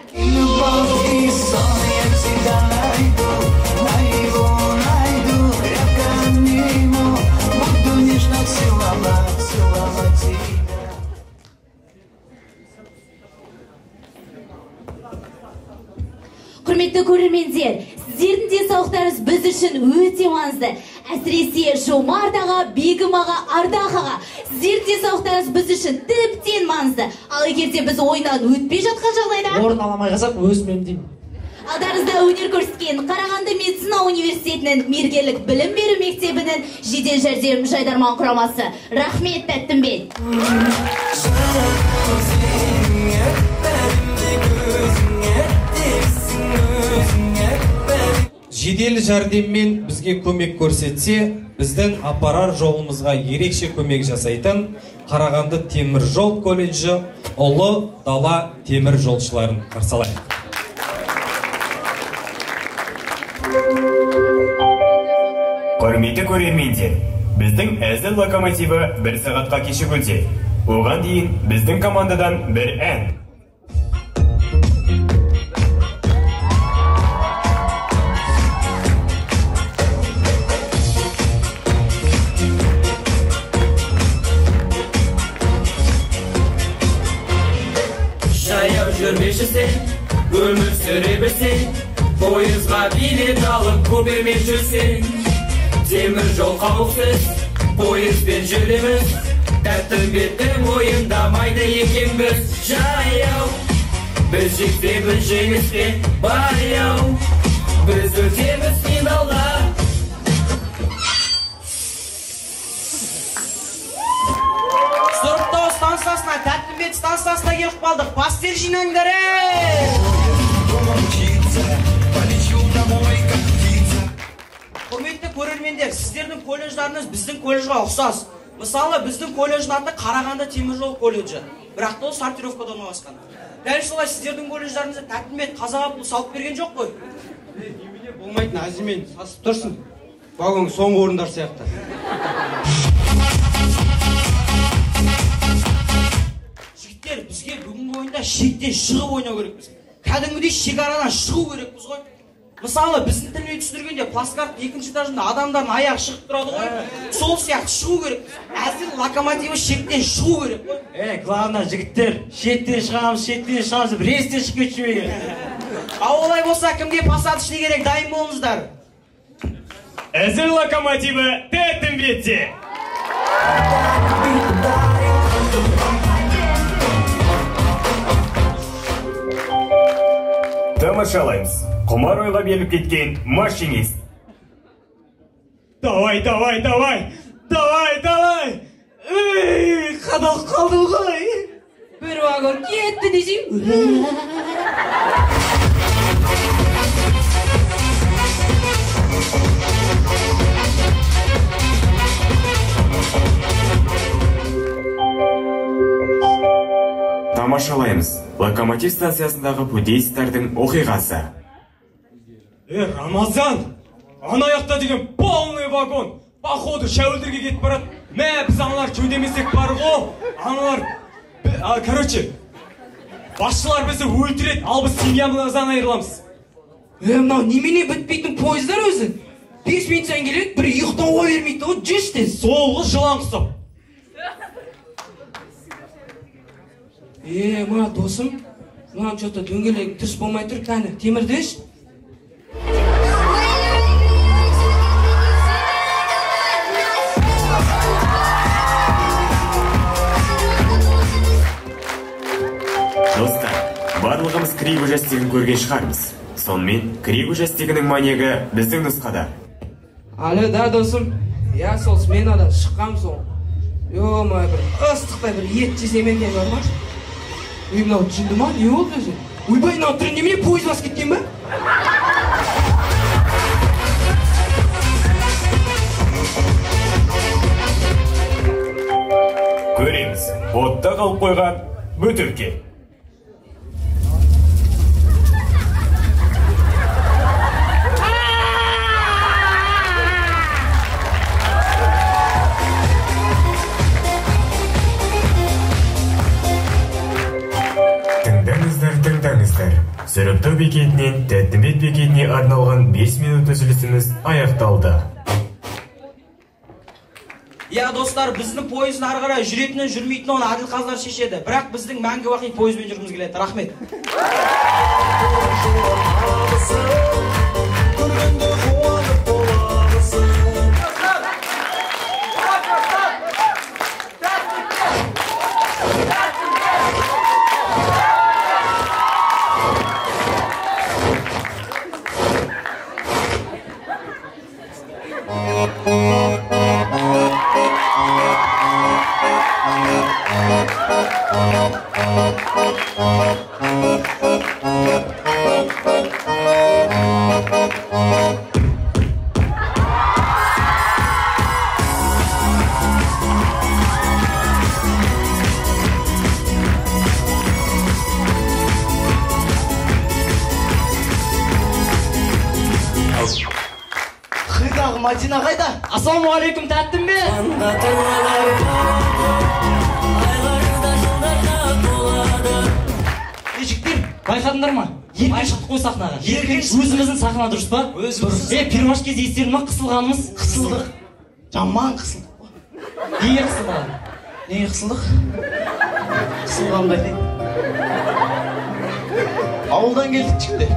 Құрметті көрермендер, сіздердің денсаулықтарыңыз біз үшін өте маңызды. Әсіресе Жомарт аға, Бегім аға, Ардақ аға. Сіздердің денсаулықтарыңыз біз үшін тіптен маңызды. Ал егер де біз ойыннан өтпей жатқан жағдайда орын ала алмай қалсақ, өзім емдеймін. Алдарыңызда өнер көрсеткен Қарағанды медицина университетінің мергерлік білім беру мектебінің жедел жәрдем жайдарман құрамасы. Рахмет, Тәттімбет. Жедел жәрдеммен бізге көмек көрсетсе, біздің апарар жолымызға ерекше көмек жасайтын Қарағанды темір жол колледжі ұлы дала темір жолшыларын қарсы алайық. Құрметті көрермендер, біздің әзіл локомотиві бір сағатқа кешігуде. Оған дейін біздің командадан бір ән. Жаяу жүрмеші сен, өмір сүре білсең, пойызға билет алып купемен жүрсең, темір жол қауіпсіз, пойызбен жүреміз, Тәттімбетті мойындамайды екенбіз. Жаяу, біз жетеміз жеңіске баяу, біз өтеміз финалға. Сұрыптау станциясына, Тәттімбет станциясына келіп қалдық. Пастер жинаңдар, ей! Құрметті көрермендер, сіздердің колледждарыңыз біздің колледжға ұқсас. Мысалы, біздің колледждің аты Қарағанды теміржол колледжі. Бірақ та ол сортировкада орналасқан. Дәл солай сіздердің колледждарыңызда Тәттімбет қазақ салып берген жоқ қой. Немене болмайтын әзілмен сасып тұрсың. Вагон соңғы орындар сияқты. Жігіттер, бізге бүгінгі ойында шектен шығып ойнау керекпіз. Кәдімгідей шекарадан шығу керекпіз ғой. Мысалы, біздің тілмен түсіндіргенде плацкарт екінші этажында адамдардың аяғы шығып тұрады ғой. Сол сияқты шығу керек. Әзіл локомотиві шектен шығу керек қой. Главное, жігіттер, шеттен шығамыз, шеттен шығамыз деп рейстен шығып кетпей. Ал олай болса, кімге посадочный керек, дайын болыңыздар. Әзіл локомотиві Тәттімбетте. Тамашалаймыз. Құмар ойға беріліп кеткен машинист. Давай, давай, давай! Давай, давай! Ей, қадалып қалдым ғой! Бір вагон кетті десең. Тамашалаймыз. Локомотив станциясындағы путейцтердің оқиғасы. Рамазан! Ана жақта деген полный вагон! Походу Шәуілдірге кетіп барады. Мә, біз аналар жөндемесек бар ғой. Аналар, короче, басшылар бізді өлтіреді, ал біз семьямыздан айырыламыз. Мынау немене бітпейтін пойыздар өзі? 5 минут сайын келеді, бір ұйықтауға бермейді ғой, жүрші тез. Сол ғой, жылан құсап. Мына досым, мынау что-то дөңгелегі дұрыс болмай тұр, кәні, темірдеш. Барлығымыз Крик участогін көрген шығармыз. Сонымен, Крик участогінің маньягі біздің нұсқада. Алло, да, досым. Я сол сменадан шыққам сол. Ё-моё, бір ыстықтай бір ет жесем екен бар ма? Ой, мынау жынды ма? Не болды өзі? Ойбай, мынау түрі немене, пойыз басып кеткен бе? Көреміз, отта қалып қойған бөтелке. Тыңдаңыздар, тыңдаңыздар. Сұрыптау бекетінен Тәттімбет бекетіне арналған 5 минут үзілісіміз аяқталды. Я, достар, біздің пойыздың ары қарай жүретінін, жүрмейтінін оны әділ қазылар шешеді. Бірақ біздің мәңгі бақи пойызбен жүргіміз келеді. Рахмет. Мадина қайда? Ассалаумағалейкум, Тәттімбет. Жігіттер, байқадыңдар ма? Еркін шықтық қой сахнаға. Еркін өзіміздің сахна, дұрыс па? Өзіміз. Перваш кезде естерің ма, қысылғанымыз? Қысылдық. Жаман қысылдық. Неге қысылдық? Неге қысылдық? Қысылғанды айтайын. Ауылдан келдік, жігіттер.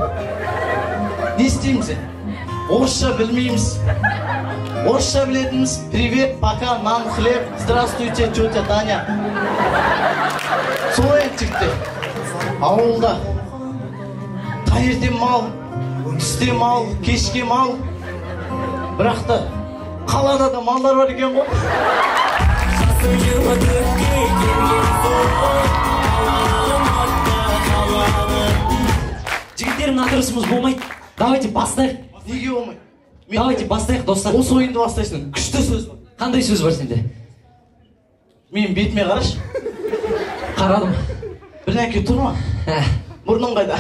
Не істейміз енді? Орысша білмейміз. Орысша білетініміз привет, пока, нан, хлеб, здравствуйте, тетя Таня. Солай енді, жігіттер. Ауылда таңертең мал, түсте мал, кешке мал. Бірақ та қалада да малдар бар екен ғой. Жігіттер, мына тұрысымыз болмайды. Давайте бастайық. Неге болмайды? Давайте бастайық, достар. Осы ойынды бастайсың. Күшті сөз бар. Қандай сөз бар сенде? Мен бетіме қарашы. Қарадым. Бірдеңке тұр ма? Мұрның қайда?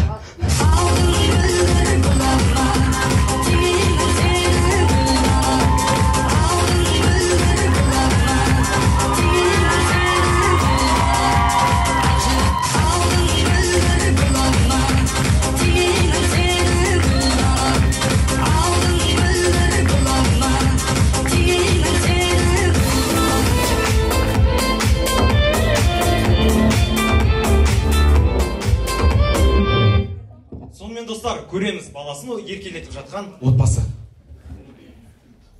Достар, көреміз баласын еркелетіп жатқан отбасы.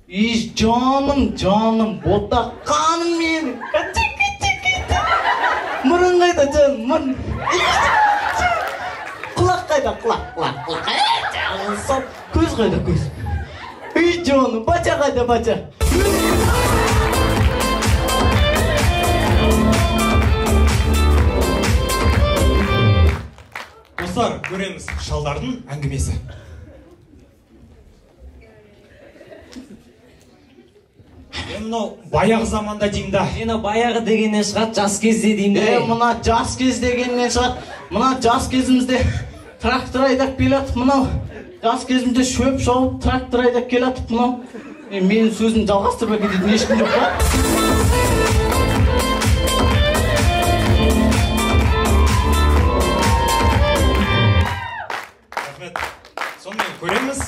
Иш, жаным, жаным, бота қаным менің. Мұрын қайда, жаным, мұрын. Құлақ қайда, құлақ, құлақ, құлақ. Көз қайда, көз. Үй, жаным, бача қайда, бача. Достар, көреміз шалдардың әңгімесі. Мынау баяғы заманда деймін да. Мені баяғы дегеннен шығады, жас кезде деймін де. Мына жас кез дегеннен шығады. Мына жас кезімізде трактор айдап келатып, мынау жас кезімде шөп шауып трактор айдап келатып, мынау. Менің сөзімді жалғастырмай кететін ешкім жоқ па? Сонымен көреміз.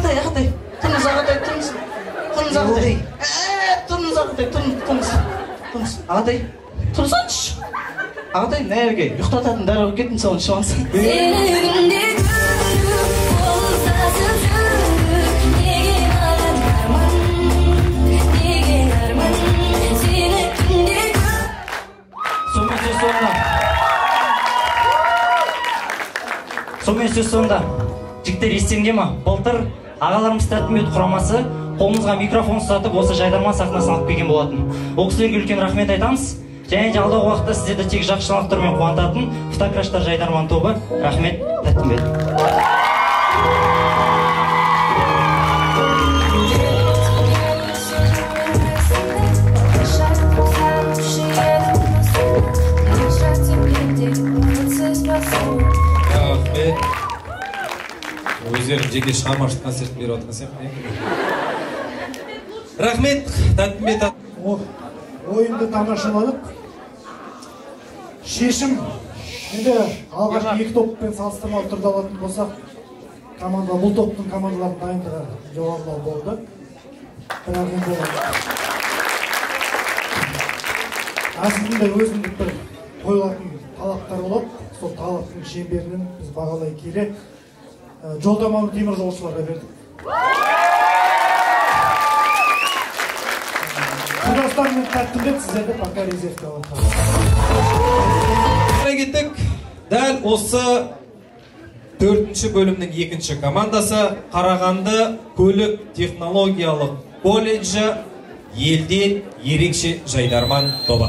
Ағатай, ағатай, тұрыңыз, ағатай, тұрыңыз. Тұрыңыз, ағатай. Тұрыңыз, ағатай, тұрыңыз, тұрыңыз. Ағатай, тұрсаңшы. Ағатай, мына жерге ұйықтататын дәрі алып кеттім, соны ішіп алсаң. Сонымен сөз соңында, жігіттер, естеріңде ма? Былтыр ағаларымыз Тәттімбет құрамасы қолымызға микрофон ұстатып, осы жайдарман сахнасын алып келген болатын. Ол кісілерге үлкен рахмет айтамыз. Және де алдағы уақытта сіздерді тек жақсы жаңалықтармен қуантатын Фотокраштар жайдарман тобы. Рахмет, Тәттімбет. Рахмет. Өздерің жеке шығармашылық концерт беріп жатқан сияқты. Рахмет, Тәттімбет. Ойынды тамашаладық. Шешім енді алғашқы екі топпен салыстырмалы түрде алатын болсақ, команда бұл топтың командаларының дайындығы жоғарылау болды. Бірақ енді әзілдің де өзіндік бір қойылатын талаптар болады. Сол талаптың шеңберінен біз бағалай келе жолдаманы теміржолшыларға бердік. Құрдастар мен Тәттімбет, сіздерді пока резервте алады. Кеттік. Дәл осы 4-ші бөлімнің екінші командасы Қарағанды көлік технологиялық колледжі, елден ерекше жайдарман тобы.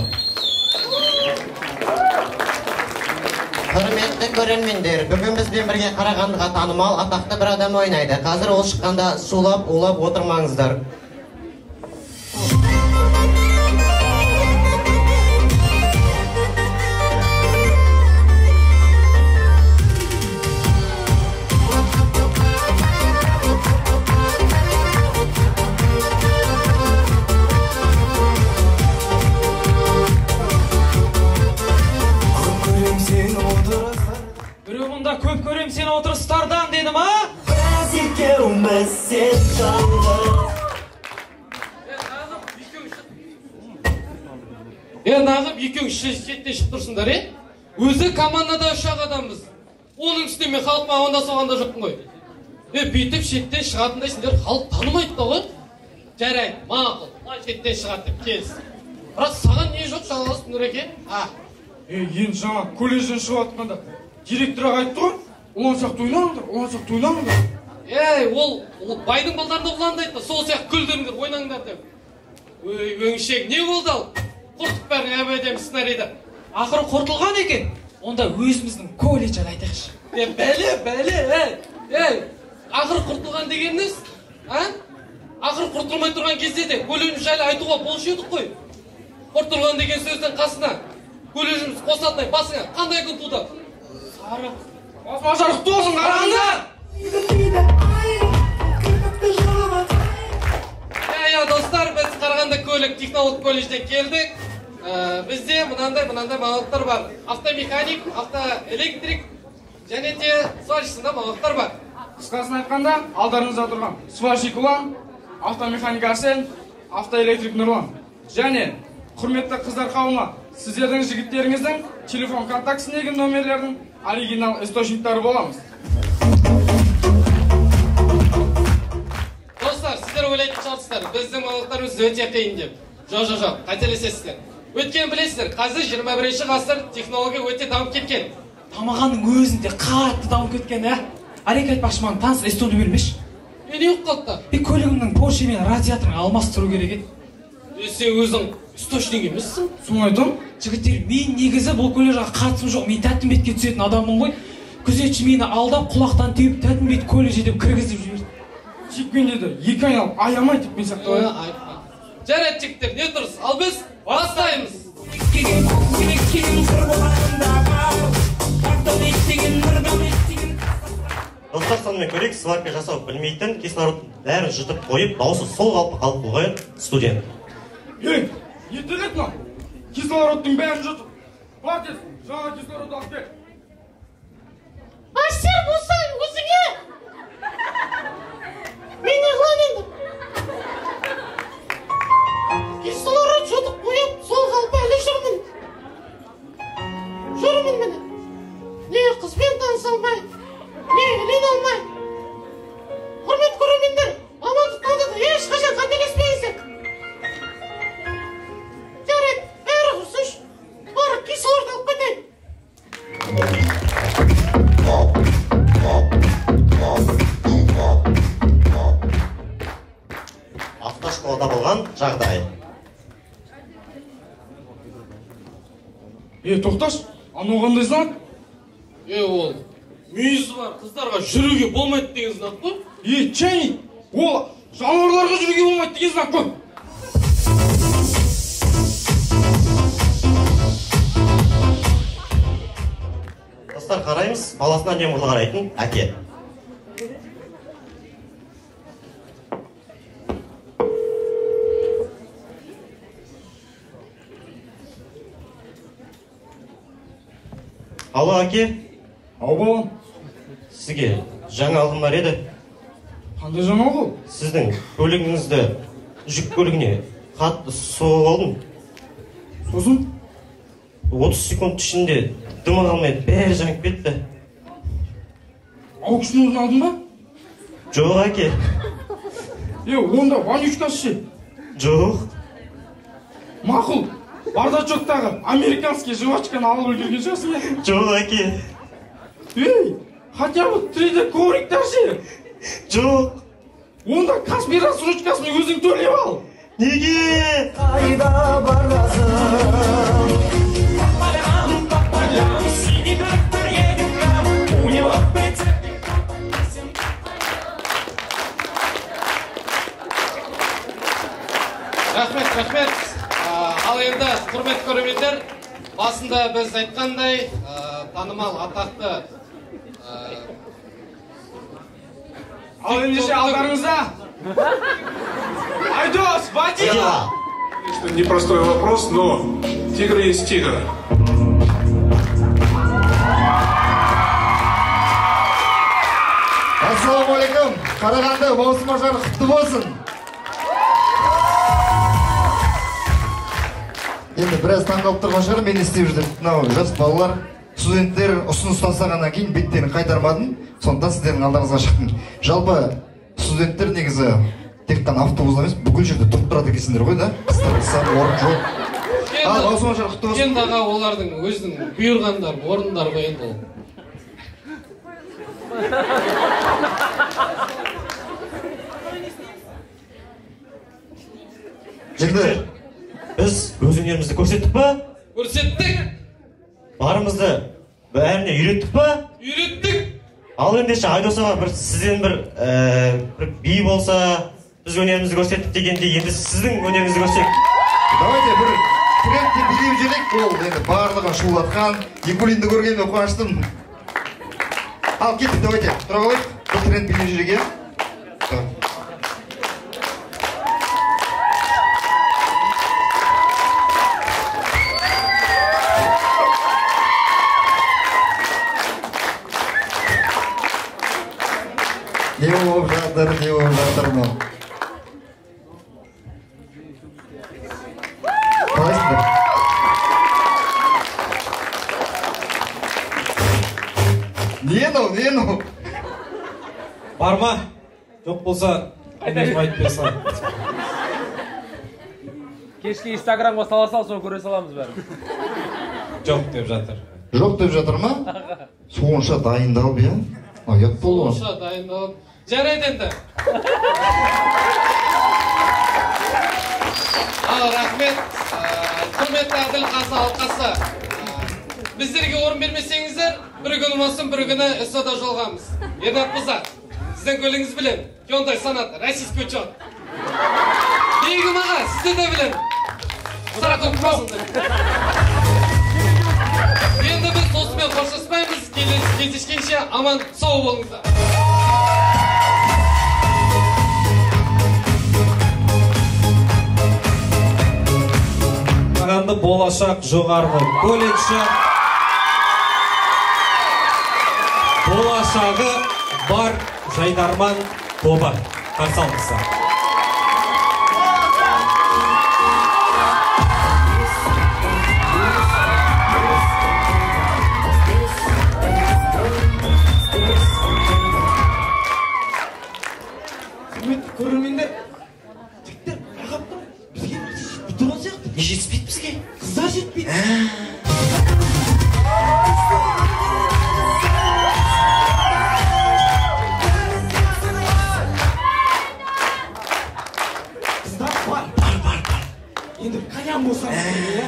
Құрметті көрермендер, бүгін бізбен бірге Қарағандыға танымал атақты бір адам ойнайды. Қазір ол шыққанда шулап, улап отырмаңыздар. Көп көрем сені отырыстардан дедім, а? Біз екеуміз сен жалғыз. Нағып екеуің шеттен шығып тұрсыңдар, е? Өзі командада үш-ақ адамбыз. Оның үстіне мен халықпен амандасып алған да жоқпын ғой. Бүйтіп шеттен шығатындай сендер халық танымайды да ғой. Жарайды, мақұл, былай шеттен шығады деп келістік. Бірақ саған не жоқ жалғыз, Нұреке? Енді жаңа колледжден шығып жатқанда директор аға айтты ғой, ұлан сияқты ойнаңдар, ұлан сияқты ойнаңдар. Ей, ол байдың балдарына ұланды айтты, сол сияқты күлдіріңдер, ойнаңдар деп. Өй, өңшең, не болды ал? Құртып бәрін әп-әдемі сценарийді. Ақыры құртылған екен, онда өзіміздің колледж жайлы айтайықшы. Бәле, бәле, ей, ақыры құртылған дегеніңіз, а? Ақыры құртылмай тұрған кезде де колледж жайлы айтуға болушы едік қой. Құртылған деген сөздің қасына колледжіміз қосатындай басыңа қандай күн туды? Сары. Басмашар құтты болсын, Қарағанды! Иә, достар, біз Қарағанды көлік технолог колледжден келдік. Бізде мынандай мамандықтар бар. Автомеханик, автоэлектрик және де сварщик мамандықтар бар. Қысқасын айтқанда, алдарыңызда тұрған сварщик Ұлан, автомеханик Арсен, автоэлектрик Нұрлан. Және құрметті қыздар қауымы, сіздердің жігіттеріңіздің телефон контактісіндегі номерлердің оригинал источниктары боламыз. Достар, сіздер ойлайтын шығарсыздар, біздің мамандықтарымыз өте қиын деп. Жоқ, қателесесіздер. Өйткені білесіздер, қазір 21-ші ғасыр технология өте дамып кеткен. Дамығанның өзінде қатты дамып кеткен, ә? Ареке айтпақшы, маған таныс СТО-ды бермеші. Не болып қалды? Көлігімнің Порше мен радиаторын алмастыру керек еді. Сен өзің источник емессің? Соны айтам. Жігіттер, мен негізі бұл колледжге қатысым жоқ. Мен Тәттімбетке түсетін адаммын ғой. Күзетші мені алдап, құлақтан теуіп, Тәттімбет колледжі деп кіргізіп жіберді. Тепкен деді, екі айналып, аямай тепкен сияқты ғой. Жарайды, жігіттер, не тұрыс? Ал біз бастаймыз. Достар, сонымен көрейік, сварка жасау білмейтін, кислород бәрін жұтып қойып, дауысы сол қалпы қалып қойған студент. Ей, не делет мынау? Кислородтың бәрін жұтып. Бар тез, жаңа кислород алып кел. Әсер болса өзіңе. жағдай. Е, тоқташ, анау қандай знак? Е, ол мүйізі бар қыздарға жүруге болмайды деген знак қой. Е, чайник, ол жануарларға жүруге болмайды деген знак қой. Достар, қараймыз, баласына немқұрайлы қарайтын әке. Алло, әке. Ау, балам. Сізге жаңалығым бар еді. Қандай жаңалық ол? Сіздің көлігіңізді жүк көлігіне қатты соғып алдым. Сосын? 30 секунд ішінде дымы қалмай бәрі жанып кетті. Аукционнан алдың ба? Жоқ, әке. Е, онда вонючкасы ше? Жоқ. Мақұл. Бардачоктағы американский жвачканы алып үлгерген шығарсың, иә? Жоқ, әке. Ей, хотя бы 3D ковриктер ше? Жоқ. Онда Каспий рассрочкасын өзің төлеп ал. Неге? Қайда барасың? По полям, синий трактор едет к нам, у него в прицепе. Рахмет, рахмет. Ал енді, құрметті көрермендер, басында біз айтқандай, танымал атақты Ал ендеше алдарыңызда Айдос Бадила. Конечно, непростой вопрос, но тигр есть тигр. Ассалаумағалейкум, Қарағанды, маусым ашары құтты болсын. Енді біраз таңғалып тұрған шығар, мен не істеп жүрдім. Мынау жас балалар, студенттер ұсыныс тастағаннан кейін беттерін қайтармадым, сондықтан сіздердің алдарыңызға шықтым. Жалпы студенттер негізі тек қана автобуста емес, бүкіл жерде тұрып тұрады екенсіңдер ғой, да? Қыстырылса орын жоқ. Ал маусым ашары құтты болсын. Енді аға, олардың өзінің бұйырғандары, орындары ғой енді ол. Енді біз өз өнерімізді көрсеттік па? Көрсеттік. Барымызды бәріне үйреттік па? Үйреттік. Ал ендеше Айдос аға, бір сізден бір би болса, біз өнерімізді көрсеттік дегенде, енді сіздің өнеріңізді көрсек. Давайте бір трендте билеп жіберейік. Ол енді барлығын шулатқан Никулинді көргенде қуаныштымын. Ал кеттік, давайте тұра қалайық, бір тренд билеп жіберейік, иә? Не болып жатыр, не болып жатыр мынау? Қалайсыңдар? Не мынау, не мынау? Бар ма? Жоқ болса, өзім айтып бере салайын. Кешке Инстаграмға сала сал, соны көре саламыз бәрін. Жоқ деп жатыр. Жоқ деп жатыр ма? Сонша дайындалып, иә? Ұят болды ғой. Сонша дайындалып. Жарайды енді. Ал, рахмет. Құрметті Әділ қазы алқасы. Біздерге орын бермесеңіздер, бір күні болсын, бір күні СО-да жолығамыз. Ернат мырза, сіздің көлігіңіз білем. Hyundai Sonata, российский учет. Бегім аға, сізді де білем. Саратов болсын. Енді біз осымен қоштаспаймыз. Келесі кездескенше аман сау болыңыздар. Қарағанды болашақ жоғарғы колледжі болашағы бар жайдарман тобы. Қарсы алыңыздар. Құрметті көрермендер, жігіттер байқап тұр, бізге нәрсе жетпей тұрған сияқты. Не жетіспейді бізге? Қыздар жетпейді. Қыздар бар. Бар, бар, Қашан болса иә.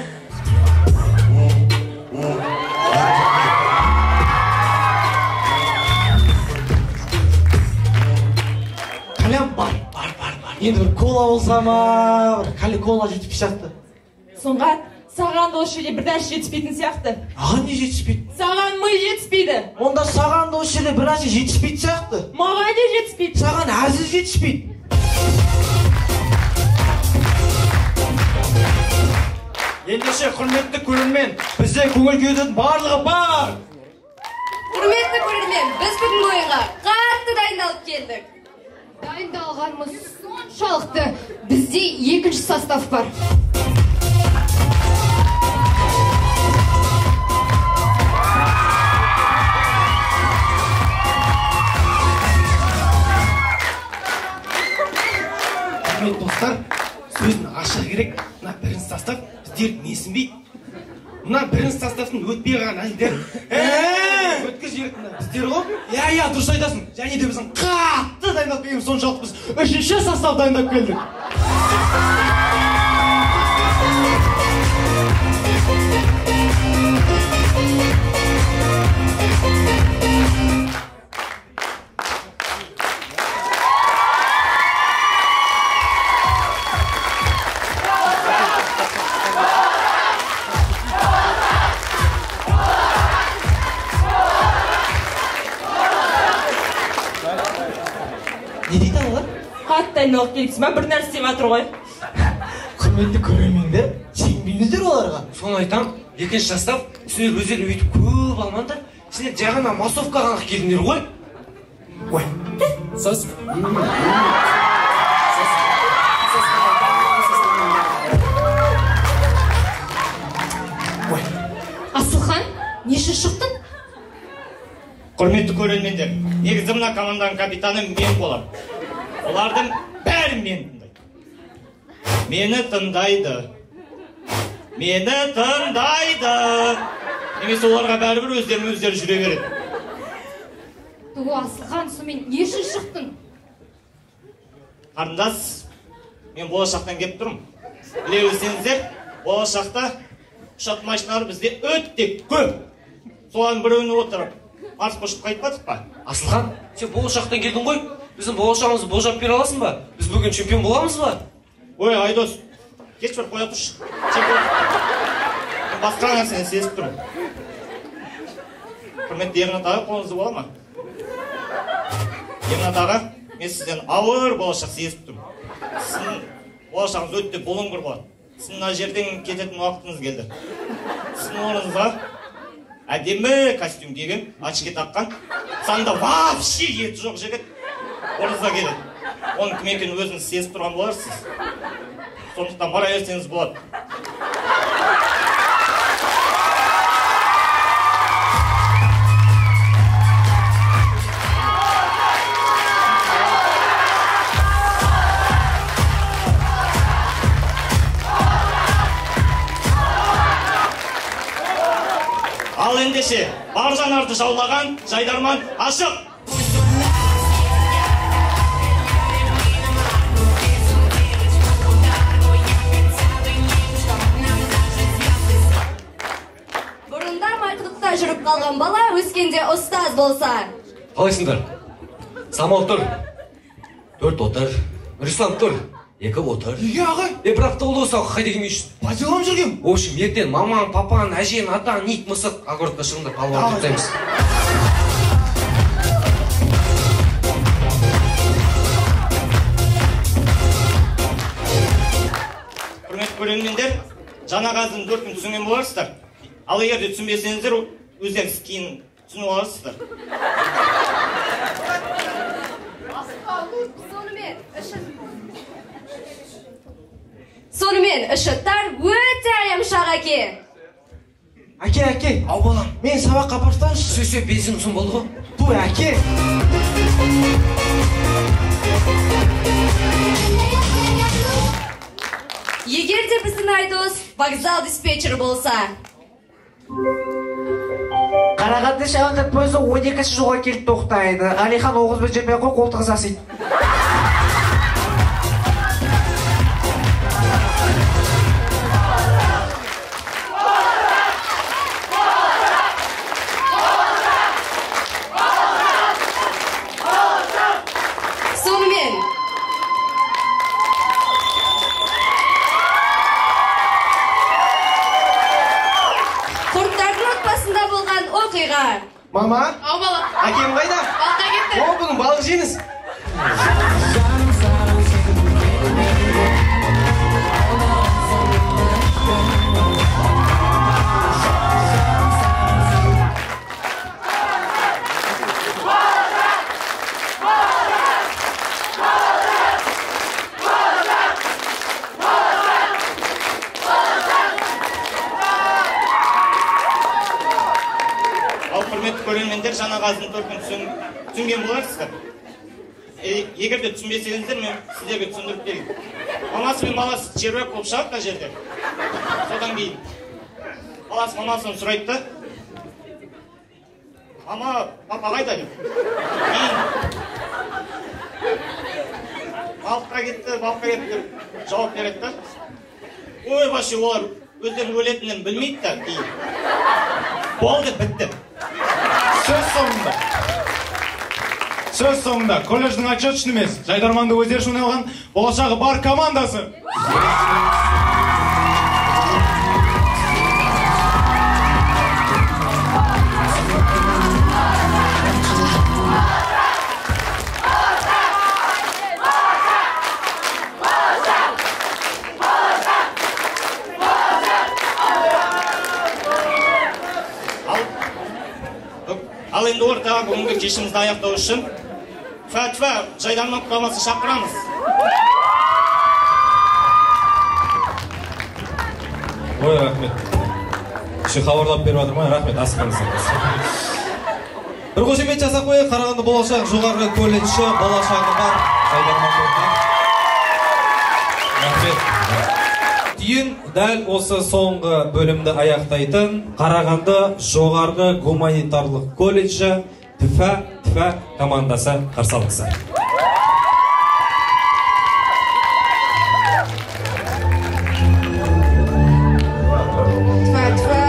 Кальян бар, бар, бар, бар. Енді бір кола болса ма, бір кали кола жетіспей сияқты. Сұңғат, саған да осы жерде бір нәрсе жетіспейтін сияқты. Маған не жетіспейді? Саған ми жетіспейді. Онда саған да осы жерде бір нәрсе жетіспейтін сияқты. Маған не жетіспейді? Саған әзіл жетіспейді. Ендеше, құрметті көрермен, бізде көңіл күйдің барлығы бар. Құрметті көрермен, біз бүгінгі ойынға қатты дайындалып келдік. Дайындалғанымыз соншалықты, бізде екінші состав бар. Құрметті достар, сөзін ашығы керек, мына бірінші состав біздер менсінбейді. Мына бірінші составтың өтпей қалған әндер өткізіп жіберді мына біздер ғой. Иә, иә, дұрыс айтасың. Және де біздің қатты дайындалып келгеніміз соншалықты, біз үшінші состав дайындап келдік. Не дейді аналар? Қатты дайындалып келіпсің ба, бір нәрсе істеп жатыр ғой. Құрметті көрермендер, сенбеңіздер оларға. Соны айтам, екінші состав, сендер өздерің өйтіп көп алмаңдар. Сендер жай ғана массовкаға ғана келдіңдер ғой. Ой. Сос. Асылхан, не үшін шықтың? Құрметті көрермендер, негізі мына команданың капитаны мен боламын. Олардың бәрі мені тыңдайды. Мені тыңдайды. Мені тыңдайды. Немесе оларға бәрібір өздерін өздері жүре береді. Ту, Асылхан, сонымен не үшін шықтың? Қарындас, мен болашақтан келіп тұрмын. Біле білсеңіздер, болашақта ұшатын машиналар бізде өте көп. Солардың біреуіне отырып, Марс қошып қайтпадық па? Асылхан, сен болашақтан келдің ғой. Біздің болашағымызды болжап бере аласың ба? Біз бүгін чемпион боламыз ба? Ой, Айдос, кеш бір қоя тұршы. Чемпион. Мен басқа нәрсені сезіп тұрмын. Құрметті Ернат аға, қолыңызды бола ма? Ернат аға, мен сізден ауыр болашақ сезіп тұрмын. Сіздің болашағыңыз өте бұлыңғыр болады. Сіздің мына жерден кететін уақытыңыз келді. Сіздің орныңызға әдемі костюм киген, очки таққан, санда вообще еті жоқ жігіт орныңызға келеді. Оның кім екенін өзіңіз сезіп тұрған боларсыз. Сондықтан бара берсеңіз болады. Ал ендеше, бар жанарды жаулаған жайдарман ашық. Бұрында майқұдықта жүріп қалған бала өскенде ұстаз болса. Қалайсыңдар? Самал тұр. 4 отыр. Нұрислам тұр. 2 отыр. Неге ағай? Бірақ та ол осы қайда келмей үшін. По делам жүргем. В общем, ертең мамаң, папаң, әжең, атаң, ит, мысық огородқа шығыңдар, палуан тоқтаймыз. Құрметті көрермендер, жаңағы әзілдің төртін түсінген боларсыздар. Ал егер де түсінбесеңіздер, өздеріңіз кейін түсініп аларсыздар. Сонымен іші тар өте аямшақ әке. Әке, әке, ау балам, мен сабаққа барсаңшы. Сөз, бензин ұзын болды ғой. Ту, әке. Егер де біздің Айдос вокзал диспетчері болса. Қарағанды шәуілдір пойызы 12-ші жолға келіп тоқтайды. Әлихан Оғызбен жүрмей қой, қолтығы сасиды. Мама? Ау, бала. Әкем қайда? Балыққа кетті. О, бүгін балық жейміз. Көрермендер, жаңағы әзілдің төркінін түсінген боларсыздар. Егер де түсінбесеңіздер, мен сіздерге түсіндіріп берейін. Мамасы мен баласы червяк болып шығады мына жерде. Содан кейін баласы мамасынан сұрайды да, мама, папа қайда деп. Кейін балыққа кетті, балыққа кетті деп жауап береді да. Ой, вообще олар өздерінің өлетінін білмейді да, кейін болды, бітті. Сөз соңында колледждің отчет үшін емес, жайдарманды өздері үшін ойнаған болашағы бар командасы. Ал енді ортаға бүгінгі кешімізді аяқтау үшін Фәтфә жайдарман құрамасын шақырамыз. Ой, рахмет. Еще хабарлап беріп жатыр ма? Рахмет, асықпаңыздар. Бір қошемет жасап қояйық. Қарағанды болашақ жоғарғы колледжі болашағы бар жайдарман тобына. Рахмет. Түйін дәл осы соңғы бөлімді аяқтайтын Қарағанды жоғарғы гуманитарлық колледжі ТФА командасы қарсы алыңыздар. ТФА.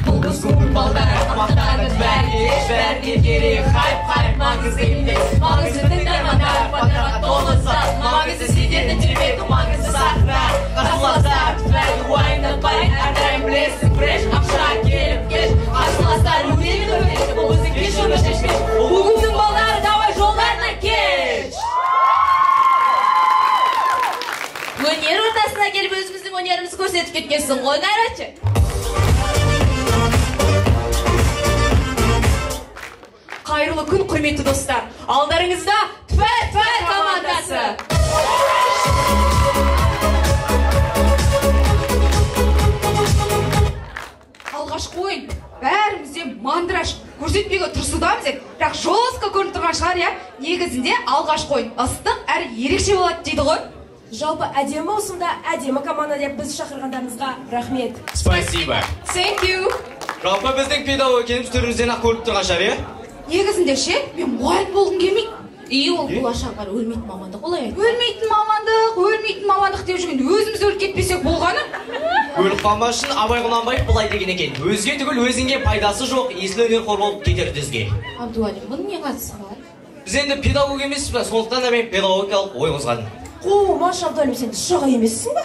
Бұл біздің балдар мақтанып бәріне, бәріне керек хайп, хайп маңызды емес. Маңызды тыңдармандар, батырға толы зал. Маңызды сендердің тербету, маңызды сахна. Қарсыластар, бәрі уайымдатпай, әрдайым білесің, фреш, ақша келіп кеш. Қарсыластар, өлемін өлмейді, бұл біздің кеш өмір шешпеш. Бүгіннің балдары, давай жолдарына кеш. Өнер ортасына келіп өзіміздің өнерімізді көрсетіп кеткенсің ғой, короче. Қайырлы күн, құрметті достар. Алдарыңызда ТФА командасы. Алғашқы ойын бәрімізде мандраж көрсетпеуге тырысудамыз ек, бірақ жестко көрініп тұрған шығар, иә? Негізінде алғашқы ойын ыстық әрі ерекше болады дейді ғой. Жалпы әдемі осында әдемі команда деп біз шақырғандарыңызға рахмет. Спасибо. Thank you. Жалпы біздің педагог екеніміз түрімізден ақ көрініп тұрған шығар, иә? Негізінде ше, мен мұғалім болғым келмейді. И ол болашақ бар, өлмейтін мамандық олай айтты. Өлмейтін мамандық, өлмейтін мамандық деп жүргенде өзіміз өліп кетпесек болғаны. Өліп қалмас үшін Абай Құнанбаев былай деген екен: өзге түгіл өзіңе пайдасы жоқ, есіл өнер қор болып кетер дүзге. Абдуалим, бұның не қатысы бар? Біз енді педагог емеспіз бе, сондықтан да мен педагогикалық ой қозғадым. Қумаш, Абдуалим, сен шаға емессің бе?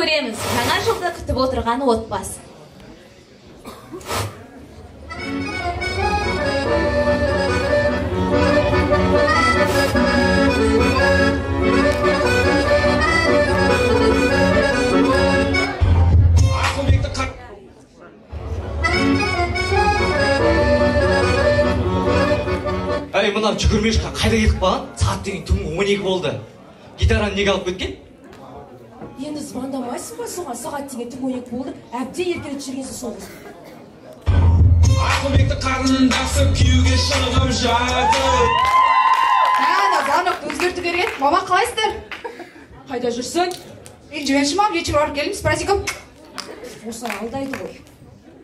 Көреміз, жаңа жылды күтіп отырған отбасы. Әй, мынау жүгірмешқа қайда кетіп қалған? Сағат деген түнгі 12 болды. Гитараны неге алып кеткен? Енді звондамайсың ба соған? Сағат деген түнгі 12 болды, әбден еркелетіп жүргенсің сол қызды. Ақылбекті қарындасы күйеуге шығып жатыр. Ана звонокты өзгерту керек еді. Мама, қалайсыздар? Қайда жүрсің? Мен жіберші, мам, вечер барып келдім, с праздником. Осылай алдайды ғой.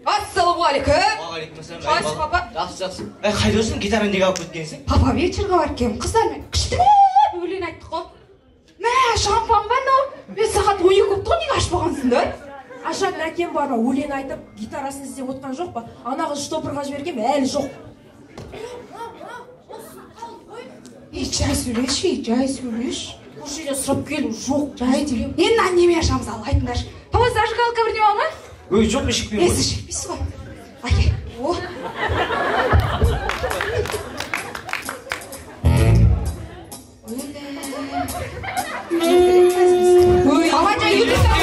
Ассалаумағалейкум. Уағалейкумассалам. Қалайсыз, папа? Жақсы, жақсы. Әй, қайда жүрсің? Гитараны неге алып кеткенсің? Папа, вечерге барып келдім. Қыздармен күштілеп өлең айттық қой. Мә, шампан ба мынау? Мен сағат 12 болыпты ғой, неге ашпағансыңдар? Ашатын әкем бар ма, өлең айтып, гитарасын іздеп отқан жоқ па? Ана қыз штопорға жібергем, әлі жоқ. Ей, жай сөйлеші, жай сөйлеші. Осы жерден сұрап келдім, жоқ. Жай деймін. Енді мына немен ашамыз ал, айтыңдаршы. Тоғыз зажигалка бірдеме бар ма? Өй, жоқ, мен шекпеймін ғой. Сіз шекпейсіз ғой. Әке, о. Аманжан, ютубта.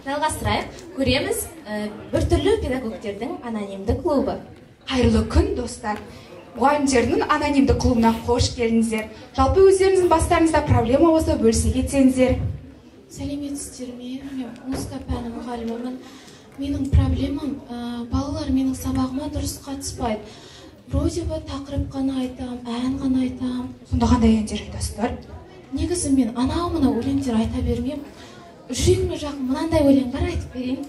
Жалғастырайық, көреміз біртүрлі педагогтердің анонимді клубы. Қайырлы күн, достар. Мұғалімдердің анонимді клубына қош келдіңіздер. Жалпы өздеріңіздің бастарыңызда проблема болса бөлісе кетсеңіздер. Сәлеметсіздер ме? Мен музыка пәні мұғалімімін. Менің проблемам, балалар менің сабағыма дұрыс қатыспайды. Вроде бы тақырып қана айтам, ән ғана айтам. Сонда қандай әндер айтасыздар? Негізі мен анау-мынау өлеңдер айта бермеймін. Жүрегіме жақын мынандай өлең бар, айтып берейін.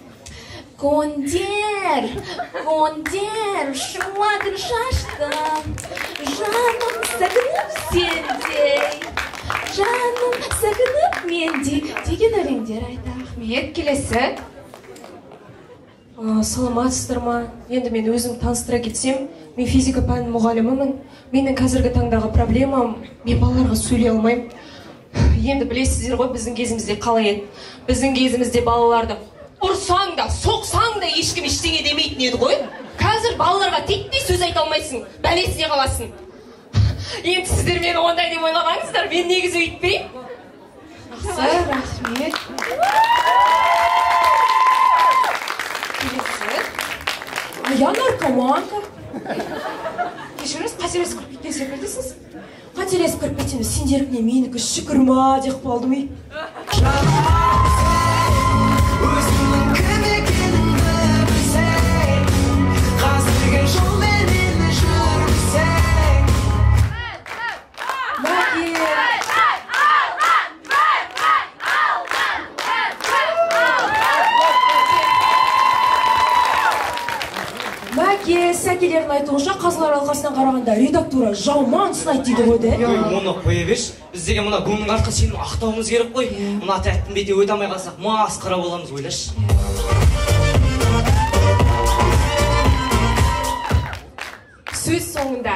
Көндер, көндер, шуағын шаштым, жаным сағынып сендей, жаным сағынып мендей деген өлеңдер айтамын. Рахмет, келесі. Саламатсыздар ма? Енді мен өзім таныстыра кетсем, мен физика пәнінің мұғалімімін. Менің қазіргі таңдағы проблемам, мен балаларға сөйлей алмаймын. Енді білесіздер ғой, біздің кезімізде қалай еді. Біздің кезімізде балаларды ұрсаң да, соқсаң да ешкім ештеңе демейтін еді ғой. Қазір балаларға титтей сөз айта алмайсың, бәлесіне қаласың. Енді сіздер мені ондай деп ойламаңыздар, мен негізі өйтпеймін. Жақсы, рахмет. Келесі. А я наркоманка. Кешіріңіз, қателесіп кіріп кеткен секілдісіз. Қателесіп кіріп кетемін, сендеркіне менікі шүкір ма деп қалдым ей. Өзіңнің кім екеніңді білсең, қазіргі жолменен жүрсең. Мәке! Мәке, сәкелердің айтуынша, қазылар алқасынан қарағанда редактура жаман сынайды дейді ғой де. Ой, оны қоя берші. Біз деген мына ГУМ-ның артқы сенім ақтауымыз керек қой. Мына тәттің бетіне өте алмай қалсақ, масқара боламыз, ойлашы. Сөз соңында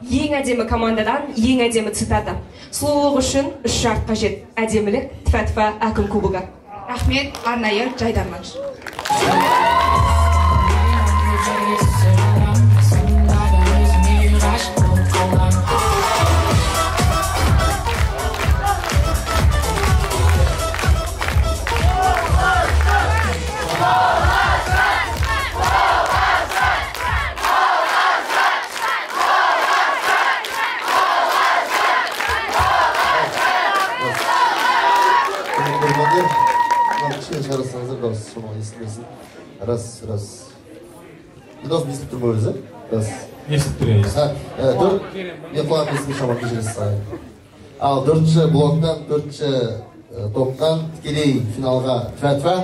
ең әдемі командадан ең әдемі цитата. Сұлулық үшін үш шарт қажет. Әдемілік, тфә-тфә, әкім кубогы. Рахмет, арнайы жайдарман. Раз, раз. Дауысым естіліп тұр ма өзі? Раз. Естіліп тұр, иә. Мен құлағым естімей шамам, кешіресіз. Ал төртінші блоктан, төртінші топтан тікелей финалға тфә-тфә.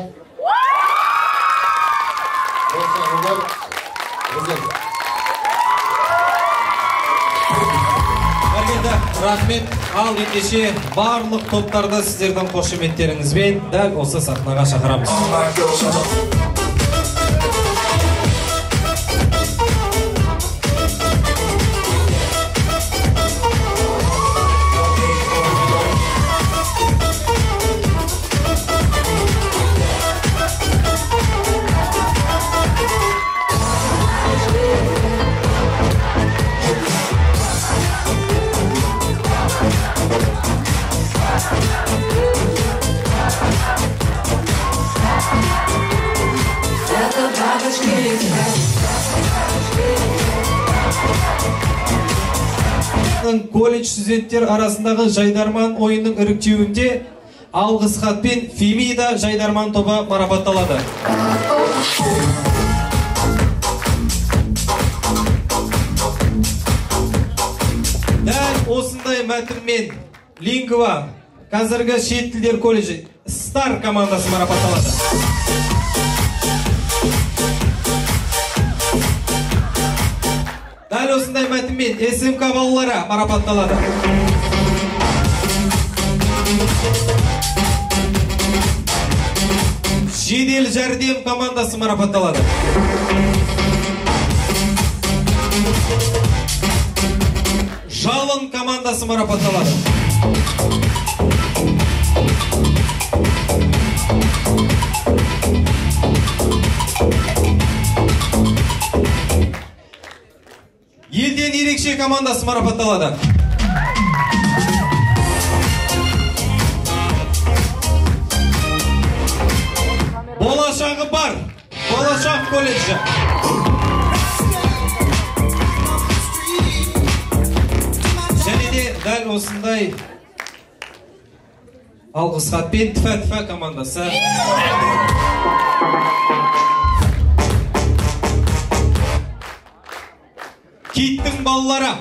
Бәркелді, рахмет. Ал ендеше барлық топтарды сіздердің қошеметтеріңізбен дәл осы сахнаға шақырамыз. Колледж студенттер арасындағы жайдарман ойынның іріктеуінде алғыс хатпен Фемида жайдарман тобы марапатталады. Дәл осындай мәтінмен Лингва қазіргі шет тілдер колледжі Стар командасы марапатталады. Дәл осындай мәтінмен СМК балалары марапатталады. Жедел жәрдем командасы марапатталады. Жалын командасы марапатталады. Елден ерекше командасы марапатталады. Болашағы бар, Болашақ колледжі. Және де дәл осындай алғыс хатпен Тіфә-тіфә командасы. Киттің балалары.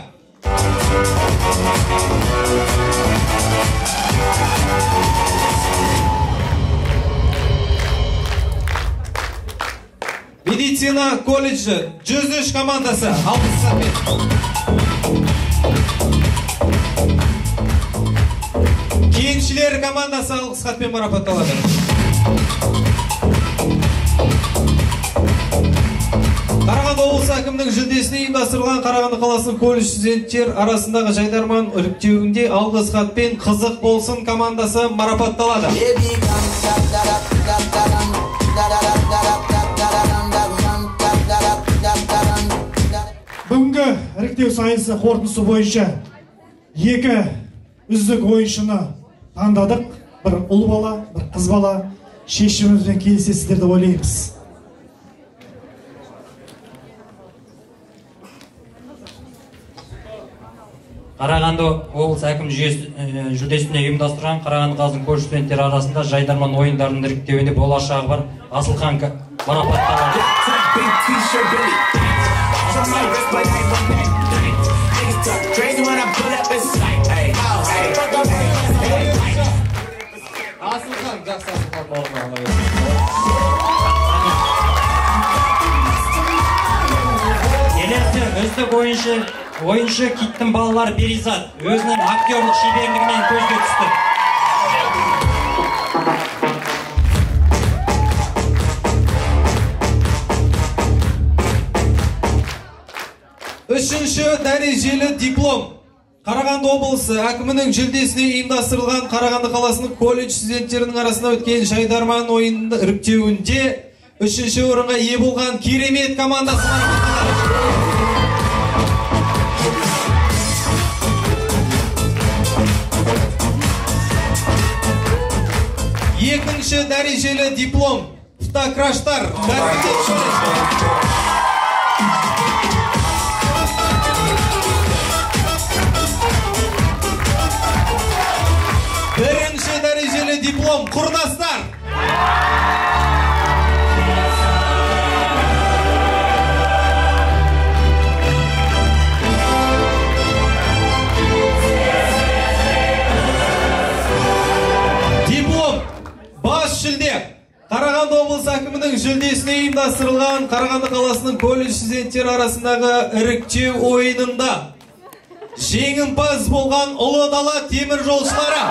Медицина колледжі 103 командасы алғыс хатпен. Кеншілер командасы алғыс хатпен марапатталады. Қарағанды облысы әкімінің жүлдесіне ұйымдастырылған Қарағанды қаласының колледж студенттер арасындағы жайдарман іріктеуінде алғыс хатпен Қызық болсын командасы марапатталады. Бүгінгі іріктеу сайысы қорытындысы бойынша екі үздік ойыншыны таңдадық. Бір ұл бала, бір қыз бала. Шешімімізбен келісесіздер деп ойлаймыз. Қарағанды облысы әкім жүлдесіне ұйымдастырған Қарағанды қаласының колледж студенттері арасында жайдарман ойындарының іріктеуінде болашағы бар Асылхан марапатталады. Асылхан, жақсы Асылхан бауырым. Келесі үздік ойыншы Киттің балалары Перизат өзінің актерлік шеберлігімен көзге түсті. Үшінші дәрежелі диплом. Қарағанды облысы әкімінің жүлдесіне ұйымдастырылған Қарағанды қаласының колледж студенттерінің арасында өткен жайдарман ойынының іріктеуінде үшінші орынға ие болған Керемет командасы марапатталады. Екінші дәрежелі диплом. Фтокраштар. Бірінші дәрежелі диплом. Құрдастар. Диплом. Бас жүлде. Қарағанды облысы әкімінің жүлдесіне ұйымдастырылған Қарағанды қаласының колледж студенттері арасындағы іріктеу ойынында жеңімпаз болған Ұлы Дала темір жолшылары.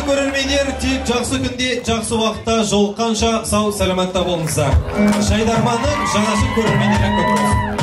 Көрермендер, тек жақсы күнде, жақсы уақытта жолыққанша сау саламатта болыңыздар. Жайдарманның жаңашыл көрермендері көп болсын.